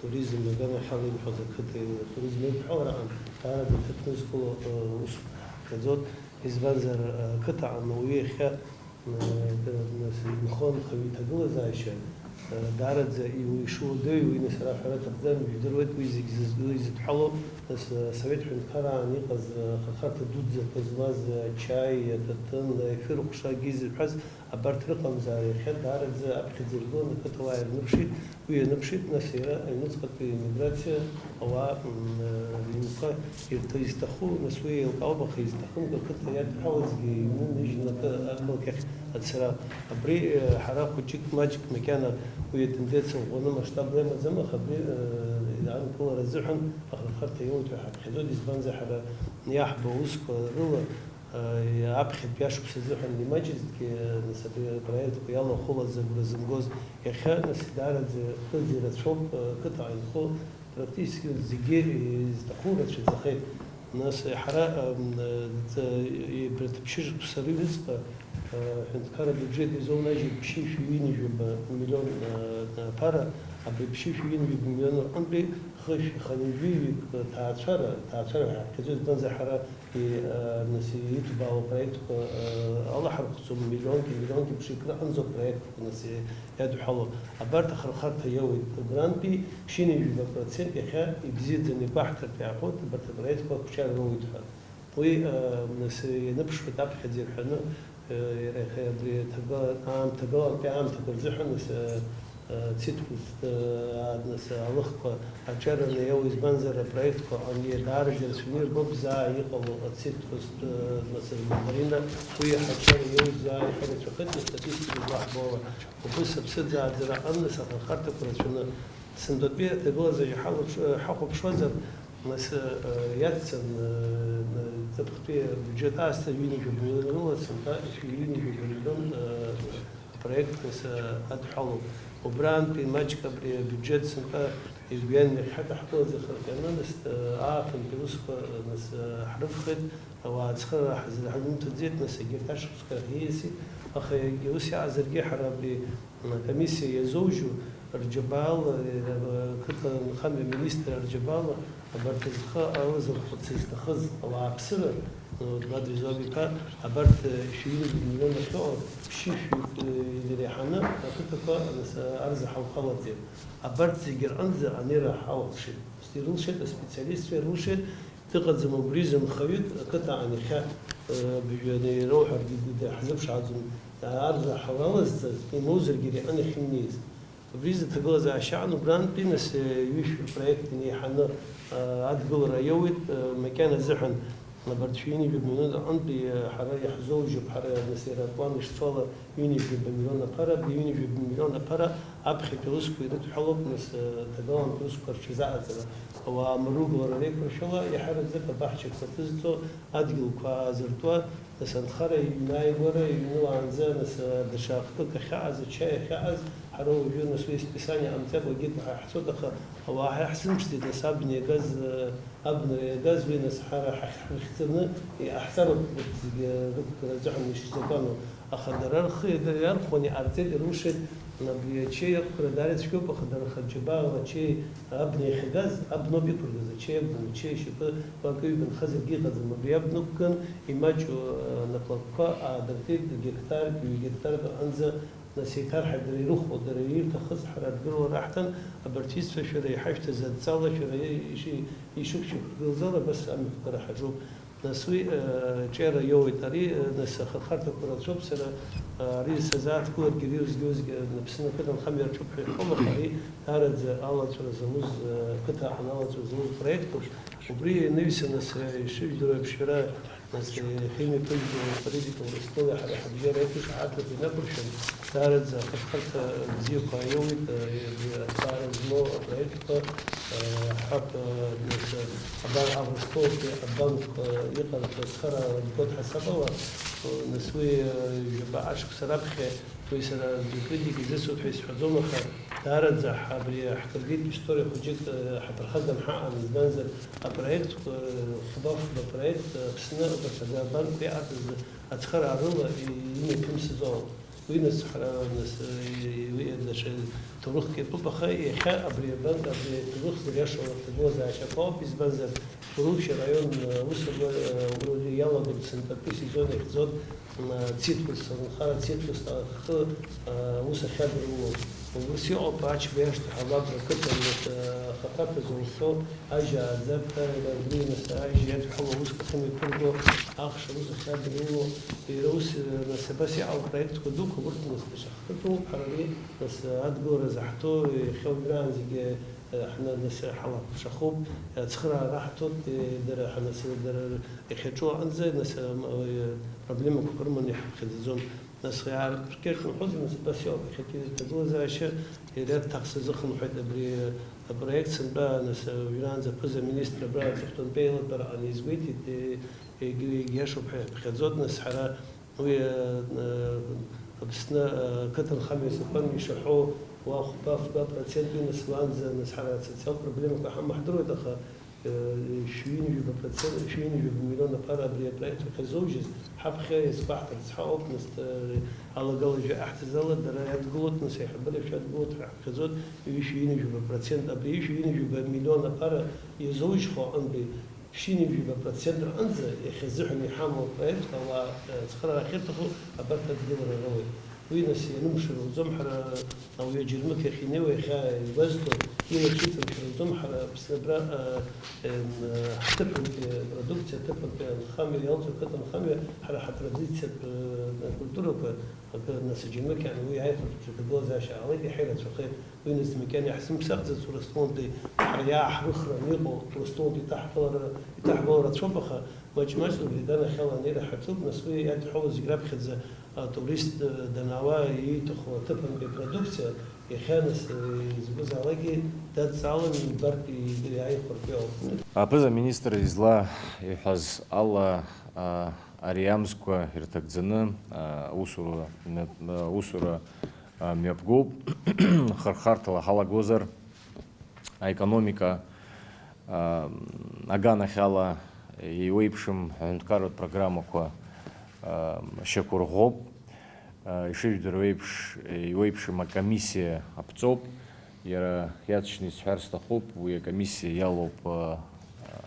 туризм, иаганаҳәала имҳәоз ақыҭа туризм еидҳәалараҟан даараӡа иҭаҭәны изқәыло, э, усуп ҳәа иԥхьаӡоит. Избанзар, э, ақыҭаҟны уаҩы иахьа, э, нас инхон анхаҩы иҭагылазаашьа, Даараӡа иу-, ишуадаҩу, уи нас ара аҳәара аҭахӡам, ижәдыруеит, уи зегь зызку, изыдҳәалоу, нас, Асовет ҳәынҭқарраан иҟаз, ахырхарҭа дуӡӡақәа змаз, ачаи, аҭаҭын, ашәырҟәша, акгьы изырҳәаз, абарҭ рыҟамзаара иахьа даараӡа аԥхьаӡа иргылан, ақыҭауаа ирныԥшит, уи ианыԥшит, нас иара аҩныҵҟатәи имиграциа ауаа, м, рыҩнқәа ирҭ-, изҭаху, нас уи еилкаауп, аха изҭахымкәа ақыҭа иадҳәалазгьы иҩны ныжьны акы, ақалақь ахь ацара. Абри, э, ҳара хәыҷык маҷк макьана уи атенденциа ӷәӷәаны масштабла имаӡам, аха абри, э, аанкылара азыҳәан ахырхарҭа иоуеит ҳәа ҳаԥхьаӡоит, избанзар ҳара иаҳбо аусқәа рыла, э, аԥхьатәи ашықәс азыҳәан имаҷызҭгьы, э, нас абри апроектқәа иалахәылаз агәра зымгоз иахьа, нас даараӡа хыӡ ирацәоуп, э, қыҭа аҩнхо практически зегьы изҭаху рацәаӡахеит. Нас ҳара, ам, ҵ-, ибарҭ ԥшьышықәса рыҩныҵҟа, а, ҳәынҭқарра абиуџьет изоунажьит ԥшьышәи ҩынҩажәаба миллион, а, аԥара, абри ԥшьышәи ҩынҩажәаба миллион рҟынтәи хышә-, хынҩажәиҩык ҭаацәара, ҭаацәара ҳәа ҳаԥхьаӡоит, избанзар ҳара и-, а, нас иҭбаау апроектқәа, а, алаҳархәӡом, миллионки, миллионки ԥшьҩык рҟынӡоуп апроектқәа, нас и-, иадҳәалоу. Абарҭ ахырхарҭа иоуеит. Убрантәи ԥшьынҩажәаба процент иахьа ибзиаӡаны игәаҳҭартә иаҳәоит, абарҭ апроектқәа ақәҿиара роуеит ҳәа. Уи, а, нас, ианыԥшуеит аԥхьаӡа ирҳәаны, а, иара иахьа абри аҭагыла-, аамҭа, ҭагылантәи аамҭақәа рзыҳәан, нас, а, а, цитрус, а, нас, алыхқәа аҿиараны иоуа, избанзар, апроектқәа ани даараӡа ирацәаны ирбоуп заа иҟало ацитрус, а, нас, рмандарина, уи аҿиара иоуеит заа иҳарацәахеит, астатистика злаҳбо ала. Убыс аԥсыӡ ааӡара аҟны нас ахырхарҭақәа рацәаны, сынтәатәи аҭагылазаашьа ҳалаԥш-, ҳахәаԥшуазар, нас, э, иацҵан, э, ҵыԥхтәи абиуџьет аасҭа ҩынҩажәа миллион рыла, сынтәа ҩынҩажәа миллион, э, апроект нас, э, адҳәалоуп. Убраантәи маҷк абри абиуџьет сынтәа ҩажәа миллион иахьҳадаҳкылаз ахырҟьаны, нас, э, ааԥынтәи аусқәа, э, нас, э, ҳрыфхеит. Ауаа ацхыраара ҳазырҳамҭаӡеит, нас егьырҭ ашықәсқәа рахь ииасит, аха егьа ус иаазаргьы ҳара абри акомиссиа иазоужьу рџьабаала, ақыҭанхамҩа аминистр рџьабаала абарҭ зхы алазырхәырц зҭахыз ауааԥсыра, Гәадри Зоби-иԥа, абарҭ шәи ҩынҩажәи миллион ахьыҟоу ԥшьышәҩык иреиҳаны ақыҭақәа, нас, арзаҳалхалаӡеит. Абарҭ зегьы рҟынӡа анеира ҳалалшеит. Ирылшеит, аспециалистцәа ирылшеит, Дыҟаӡам убри зынхаҩык ақыҭа аан иахьа, э, быжәҩаны ироуҳәаргьы д-, д-, ҳзыԥшааӡом, арзаҳал алазҵаз, имоузаргьы иара иҟны иахьымнеиз. Убри зыҭагылазаашьа аан, убрантәи нас, э, ҩышә проект инеиҳаны, э, адгылара иоуеит, э, макьана азыҳәан, абарҭ шәи ҩынҩажәи миллион аҟынтәи, э, ҳара иаҳзоужьуп, ҳара нас иара аплан ишцо ала, ҩынҩажәи миллион аԥара, абри ҩынҩажәи миллион аԥара аԥхьатәи аусқәа ирыдҳәалоуп, нас, э, аҭагалантәи аусқәа рҽазыҟаҵара. Ауаа амрыгәлара реиқәыршәала, иаҳараӡак абаҳчақәа ҭызҵо, адгьылқәа аазыртуа, нас анхара иҩнааигәара иҩнуаанӡа, нас, э, даҽа хкык ахьаҟаз, ачаи ахьаҟаз, ҳара уажәы, нас, уи списание ҟамҵакәа егьырҭ ҳа ҳцоит, аха ауаа ҳа иаҳзымԥшӡеит, нас, абна иагаз, э, абнара иагаз уи, нас, ҳара ҳахь-, ҳрыхьӡаны иҟаҳҵароуп, урҭ зегьы рықәгара азыҳәан ишзакәану. Аха дара рхы иада-, иархәон, иҟарҵеит, ирылшеит, абри ачеи иақәгара даара ицәгьоуп, аха дара рхаџьабаа ачеи абна иахьагаз, абноуп иқәыргаз, ачеи акәӡам, ачеи ишьапы уа акы ҩбанхазаргьы иҟаӡам, абри абна ықәган, имаҷу, э, анаплакқәа аадыртит, геқтарк, ҩ-геқтарк аҟынӡа, нас еиҭарҳаит, дара ирыхәо, дара ирҭахыз ҳара адгылара раҳҭан, абарҭ исцәа шәара иҳашәҭаз адҵала шәара иши-, ишықәшәақәыргылазала абас амҩақәа раҳаҿуп. Нас уи, э, ҿиара иоуеит. Ари, э, нас ахырхарҭақәа рацәоуп, сара, э, ари сазааҭгыларгьы, ари усгьы-усгьы, э, Аԥсны ақыҭанхамҩа рҿоуп ҳәа иҳәом, аха ари даараӡа алаҵәара зауз, э, ақыҭа аҟны алаҵәара зауз проектуп. Убри ианаҩсан, нас, э, ишыжәдыруа еиԥш, шәара, нас, э, иахьа имҩаԥыжәго аполитика Урыстәылеи ҳареи ҳабжьара еиқәышаҳаҭрақәа инақәыршәан, даараӡа ахырхарҭа бзиақәа иоуеит, э, э, азҵаара змоу апроектқәа, э, ҳҳәап, э, нас, э, Абар, Августовски абанк, э, иҟарҵо ацхыраара анкод ҳасабала, э, нас уи, э, жәаба ашықәса раԥхьа уи сара аӡәы критика изысҭоит ҳәа исҳәаӡом, аха даараӡа ҳа-, абри ҳкредит история хәыҷык, э, ҳаԥырхаган ҳаҟан, избанзар апроект, э, хәба-фба проект, э, Аԥсны убарҭ абанк иаҟарҵаз ацхыраарыла и-, имҩаԥымсыз ауп. Уи нас ҳара, нас, уи даҽа ҭоурыхк иатәуп, аха иахьа абри абан, абри аҭоурых зыриашоу аҭагылазаашьақәа ауп, избанзар, Гәылрыԥшь араион, аусура, уи иалагоит сынтәатәи сезон иахьӡоит, цитрус, анхара цитрус ахы, аус ахьадыруло. Ус иҟоуп, Ачба иашҭа ҳалабра ақыҭан, нас, ахаҭа ԥыза узцо, ажьа ааӡап ҳәа, иара убри, нас, ажьа иадҳәало аусқәа ахьымҩаԥырго, ахш аус ахьадыруло, иара ус, нас, абас иҟало апроектқәа дуқәа урҭ, нас, даҽа хкык ыҟоуп, ҳара ари, нас, адгылара заҳҭо, иахьа уажәраанӡагьы, ҳна-, нас, ҳалахәаԥшахоуп, ацхыраара раҳҭоит, дара ҳанас-, дара иахьаҿу аҟынӡа, нас, ам-, проблемақәак рыманы иҳаԥхьаӡаӡом. Нас иаарԥыркьаҿ умҳәозар, нас абас иоуп, иахьатәи аҭагылазаашьа иара дҭахс азыхынҳәит абри апроект сынтәа, нас уажәраанӡа аԥыза-министр абра аҵыхәтәантәи аилатәара аҟны изгәеиҭеит, е-, егьи-, егьиашоуп ҳәа иаԥхьаӡоит, нас ҳара уи, э, э, Аԥсны, э, ақыҭанхамҩа азакәан ишаҳәо уа хәба-фба процент уи нас уаанӡа, нас ҳара асоциалтә проблемақәа ҳамоу ҳдыруеит, аха Шәи ҩынҩажәаба процент, шәи ҩынҩажәаба миллион аԥара абри апроект ахьазоужьыз, ҳаԥхьа иазгәаҳҭарц ҳауп, нас, э, алагалажьы аҳҭазала дара иадгылоит, нас аиҳабыра шәадгылоит, ҳаԥхьаӡоит, ҩышәи ҩынҩажәаба процент, абри ҩышәи ҩынҩажәаба миллион аԥара иазоужьхо аҟынтәи, ԥшьынҩажәаба процент рҟынӡа иахьазыҳәан иҳамоу апроект ауаа, э, ацхыраара ахьырҭаху абарҭ адгылара роуеит. Уи, нас, ианымшәа руӡом, ҳара ауаҩы аџьармыкьа ахь инеиуа иахьа игәазҭо, илацәыҵымшәа руӡом, ҳара Аԥсны абра, а, ем, а, ҳҭыԥантәи апродукциа, аҭыԥантәи анхамҩа иалҵуа ақыҭанхамҩа, ҳара ҳатрадициатә, а, акультурақәа, акы, нас, аџьармыкьа ан уи аиҳәартә аҭагылазаашьа ҟалеит, иаҳа ирацәахеит. Уи, нас, макьана иаҳзымԥсахӡац, Урыстәылантәи ҳара иааҳрыхраны иҟоу, Урыстәылантәи иҭаҳбалара, иҭаҳбало рацәоуп, аха маҷ-маҷла уи аганахьала анеира ҳаҿуп, нас, уи иадҳәалоу зегь раԥхьаӡа атурист, э, данаауа ииҭаху аҭыԥантәи апродукциа, иахьа, нас, э, изакәызаалакгьы дадҵаалан, ибартә, и-, иааихәартә иҟоуп. Аԥыза-министр изла иҳәаз ала, а, ари амзқәа ирҭагӡаны, а, аусура мҩа-, аусура, а, мҩаԥгоуп, хырхарҭала ҳалагозар, аекономика, а, аганахьала еиуеиԥшым аҳәынҭқарратә программақәа, а, шьақәырӷәӷәоуп. А, ишыжәдыруа еиԥш, еиуеиԥшым акомиссиа аԥҵоуп. Иара иаҵшьны исҳәар сҭахуп, уи акомиссиа иалоуп, а,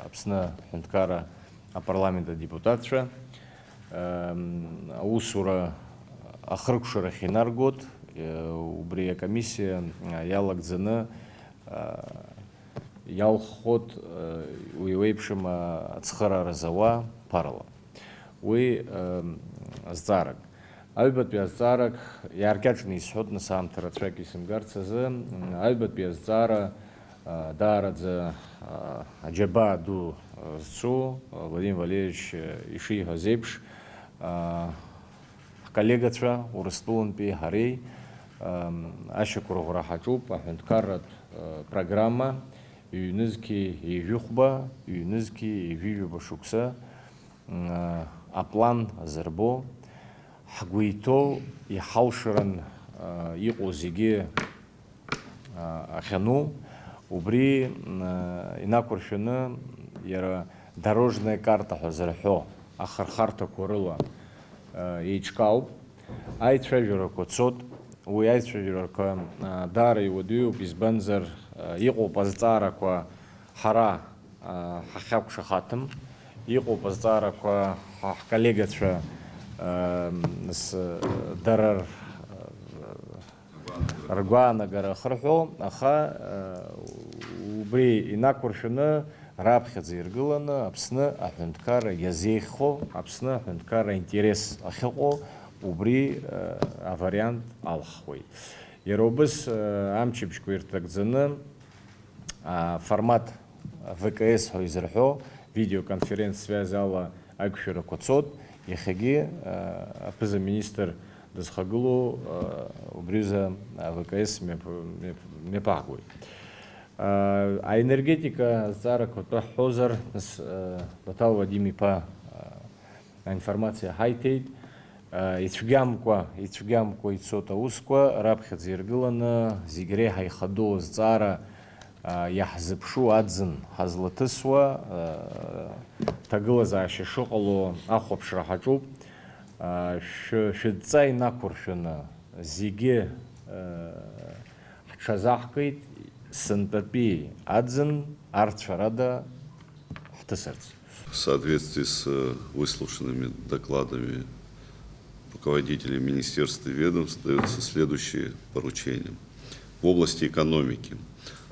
Аԥсны аҳәынҭқарра апарламент адепутатцәа. Ам, аусура ахыркәшарахь инаргоит, э, убри акомиссиа, а, иалагӡаны, а, иалххоит, э, уи еиуеиԥшым, а, ацхыраара зауа ԥарала. Уи, ам, азҵаарак. Аҩбатәи азҵаарак иааркьаҿны исҳәоит, нас, аамҭа рацәак исымгарц азы. М, аҩбатәи азҵаара, а, даараӡа, а, аџьабаа ду, а, зцу, а, Владимир Валерьевич, а, ишиҳәаз еиԥш, а, ҳколлегацәа Урыстәылантәи ҳареи, ам, ашьақәырӷәӷәара ҳаҿуп аҳәынҭқарратә, а, программа, ҩнызқьи ҩажәихәба, ҩнызқьи ҩажәижәаба шықәса, м, а, аплан азырбо, ҳгәы иҭоу, иҳалшаран, а, иҟоу зегьы, а, ахьану, убри, м, а, инақәыршәаны иара дорожная карта ҳәа зырҳәо ахырхарҭақәа рыла, а, еиҿкаауп. Аицәажәарақәа цот, уи аицәажәарақәа, а, даара иуадаҩуп, избанзар, а, иҟоуп азҵаарақәа ҳара, а, ҳахьақәшаҳаҭым, иҟоуп азҵаарақәа ҳа ҳколлегацәа, а, нас, дара р-, ргәаанагара ахырҳәо, аха, а, убри инақәыршәаны раԥхьаӡа иргыланы Аԥсны аҳәынҭқарра иазеиӷьхо, Аԥсны аҳәынҭқарра аинтерес ахьыҟоу убри, а, авариант алхуеит. Иара убыс, а, амчыбжьқәа ирҭагӡаны, а, формат В К С ҳәа изырҳәо, видеоконференц-связь ала аиқәшәарақәа цот, иахьагьы, а, аԥыза-министр дызхагылоу, а, убри азы, а, В К С мҩаԥ-, мҩаԥ-, мҩаԥаагоит. А, аенергетика азҵаарақәа атәы ҳҳәозар, нас, а, Баҭал Вадим-иԥа, а, аинформациа ҳаиҭеит. Ицәгьамкәа, ицәгьамкәа ицоит аусқәа, раԥхьаӡа иргыланы зегь реиҳа ихадоу азҵаара, а, иаҳзыԥшу аӡын ҳазлаҭысуа, а, ҭагылазаашьа шыҟало ахәаԥшра ҳаҿуп. А, шәы-, шәыдҵа инақәыршәаны зегьы, а, ҳҽазаҳкит, сынтәатәи аӡын арцәарада ҳҭысырц. В соответствии с, э, выслушанными докладами руководителей министерств и ведомств даются следующие поручения. В области экономики.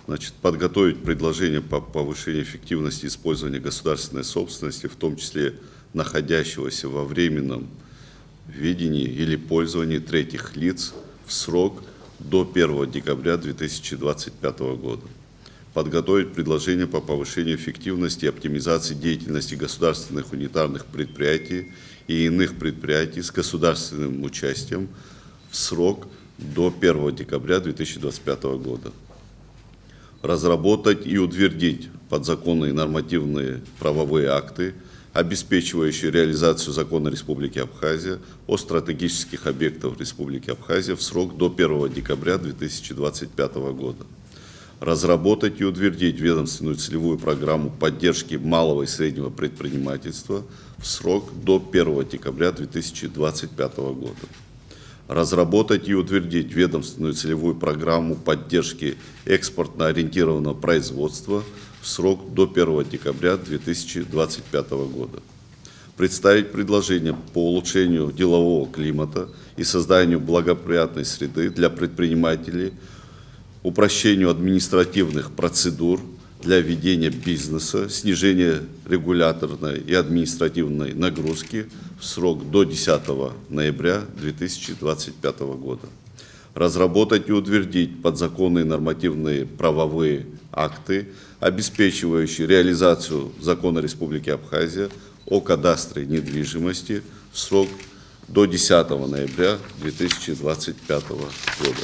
Значит, подготовить предложение по повышению эффективности использования государственной собственности, в том числе находящегося во временном ведении или пользовании третьих лиц, в срок до первого декабря две тысячи двадцать пятого года. Подготовить предложение по повышению эффективности и оптимизации деятельности государственных унитарных предприятий и иных предприятий с государственным участием в срок до первого декабря две тысячи двадцать пятого года. Разработать и утвердить подзаконные нормативные правовые акты, обеспечивающие реализацию закона Республики Абхазия о стратегических объектах Республики Абхазия в срок до первого декабря две тысячи двадцать пятого года. Разработать и утвердить ведомственную целевую программу поддержки малого и среднего предпринимательства в срок до первого декабря две тысячи двадцать пятого года. Разработать и утвердить ведомственную целевую программу поддержки экспортно-ориентированного производства в срок до первого декабря две тысячи двадцать пятого года. Представить предложение по улучшению делового климата и созданию благоприятной среды для предпринимателей, упрощению административных процедур для ведения бизнеса, снижения регуляторной и административной нагрузки в срок до десятого ноября две тысячи двадцать пятого года. Разработать и утвердить подзаконные нормативные правовые акты, обеспечивающие реализацию закона Республики Абхазия о кадастре недвижимости в срок до десятого ноября две тысячи двадцать пятого года.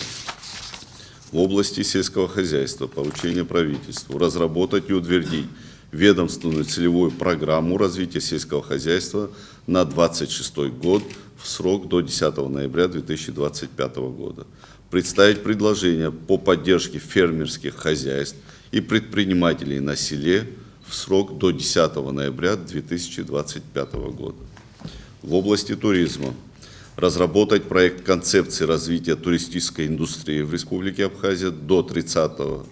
В области сельского хозяйства поручение правительству разработать и утвердить ведомственную целевую программу развития сельского хозяйства на двадцать шестой год в срок до десятого ноября две тысячи двадцать пятого года. Представить предложение по поддержке фермерских хозяйств и предпринимателей на селе в срок до десятого ноября две тысячи двадцать пятого года. В области туризма разработать проект концепции развития туристической индустрии в Республике Абхазия до тридцатого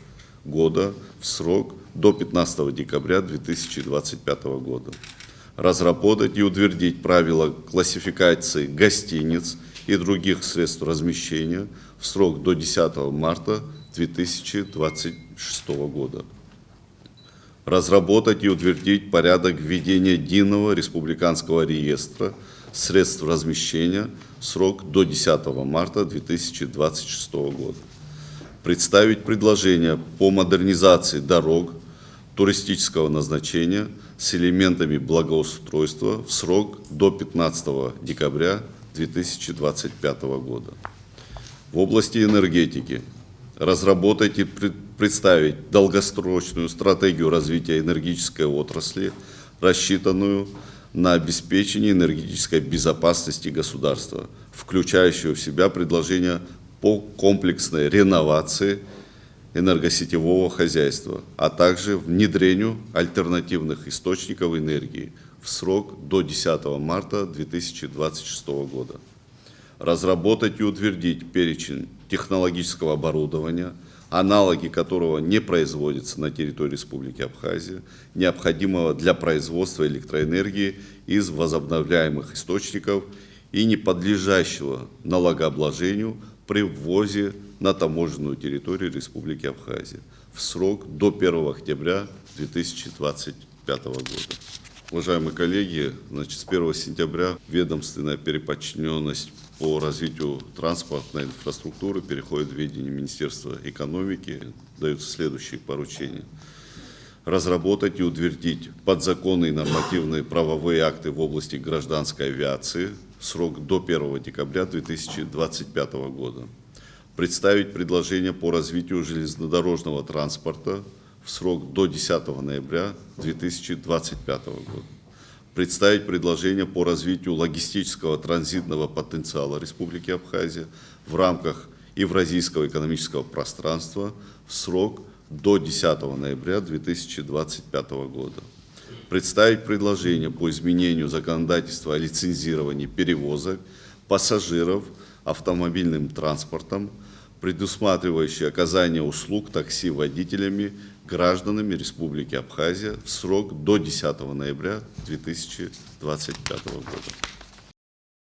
года в срок до пятнадцатого декабря две тысячи двадцать пятого года. Разработать и утвердить правила классификации гостиниц и других средств размещения в срок до десятого марта две тысячи двадцать шестого года. Разработать и утвердить порядок введения единого республиканского реестра средств размещения в срок до десятого марта две тысячи двадцать шестого года. Представить предложение по модернизации дорог туристического назначения с элементами благоустройства в срок до пятнадцатого декабря две тысячи двадцать пятого года. В области энергетики разработать и пред-, представить долгосрочную стратегию развития энергетической отрасли, рассчитанную на обеспечение энергетической безопасности государства, включающую в себя предложения по комплексной реновации энергосетевого хозяйства, а также внедрению альтернативных источников энергии в срок до десятого марта две тысячи двадцать шестого года. Разработать и утвердить перечень технологического оборудования, аналоги которого не производятся на территории Республики Абхазия, необходимого для производства электроэнергии из возобновляемых источников и не подлежащего налогообложению при ввозе на таможенную территорию Республики Абхазия в срок до первого октября две тысячи двадцать пятого года. Уважаемые коллеги, значит, с первого сентября ведомственная переподчинённость по развитию транспортной инфраструктуры переходит в ведение Министерства экономики. Даются следующие поручения. Разработать и утвердить подзаконные нормативные правовые акты в области гражданской авиации в срок до первого декабря две тысячи двадцать пятого года. Представить предложение по развитию железнодорожного транспорта в срок до десятого ноября две тысячи двадцать пятого года. Представить предложение по развитию логистического транзитного потенциала Республики Абхазия в рамках Евразийского экономического пространства в срок до десятого ноября две тысячи двадцать пятого года. Представить предложение по изменению законодательства о лицензировании перевозок пассажиров автомобильным транспортом, предусматривающее оказание услуг такси водителями, гражданами Республики Абхазия в срок до десятого ноября две тысячи двадцать пятого года.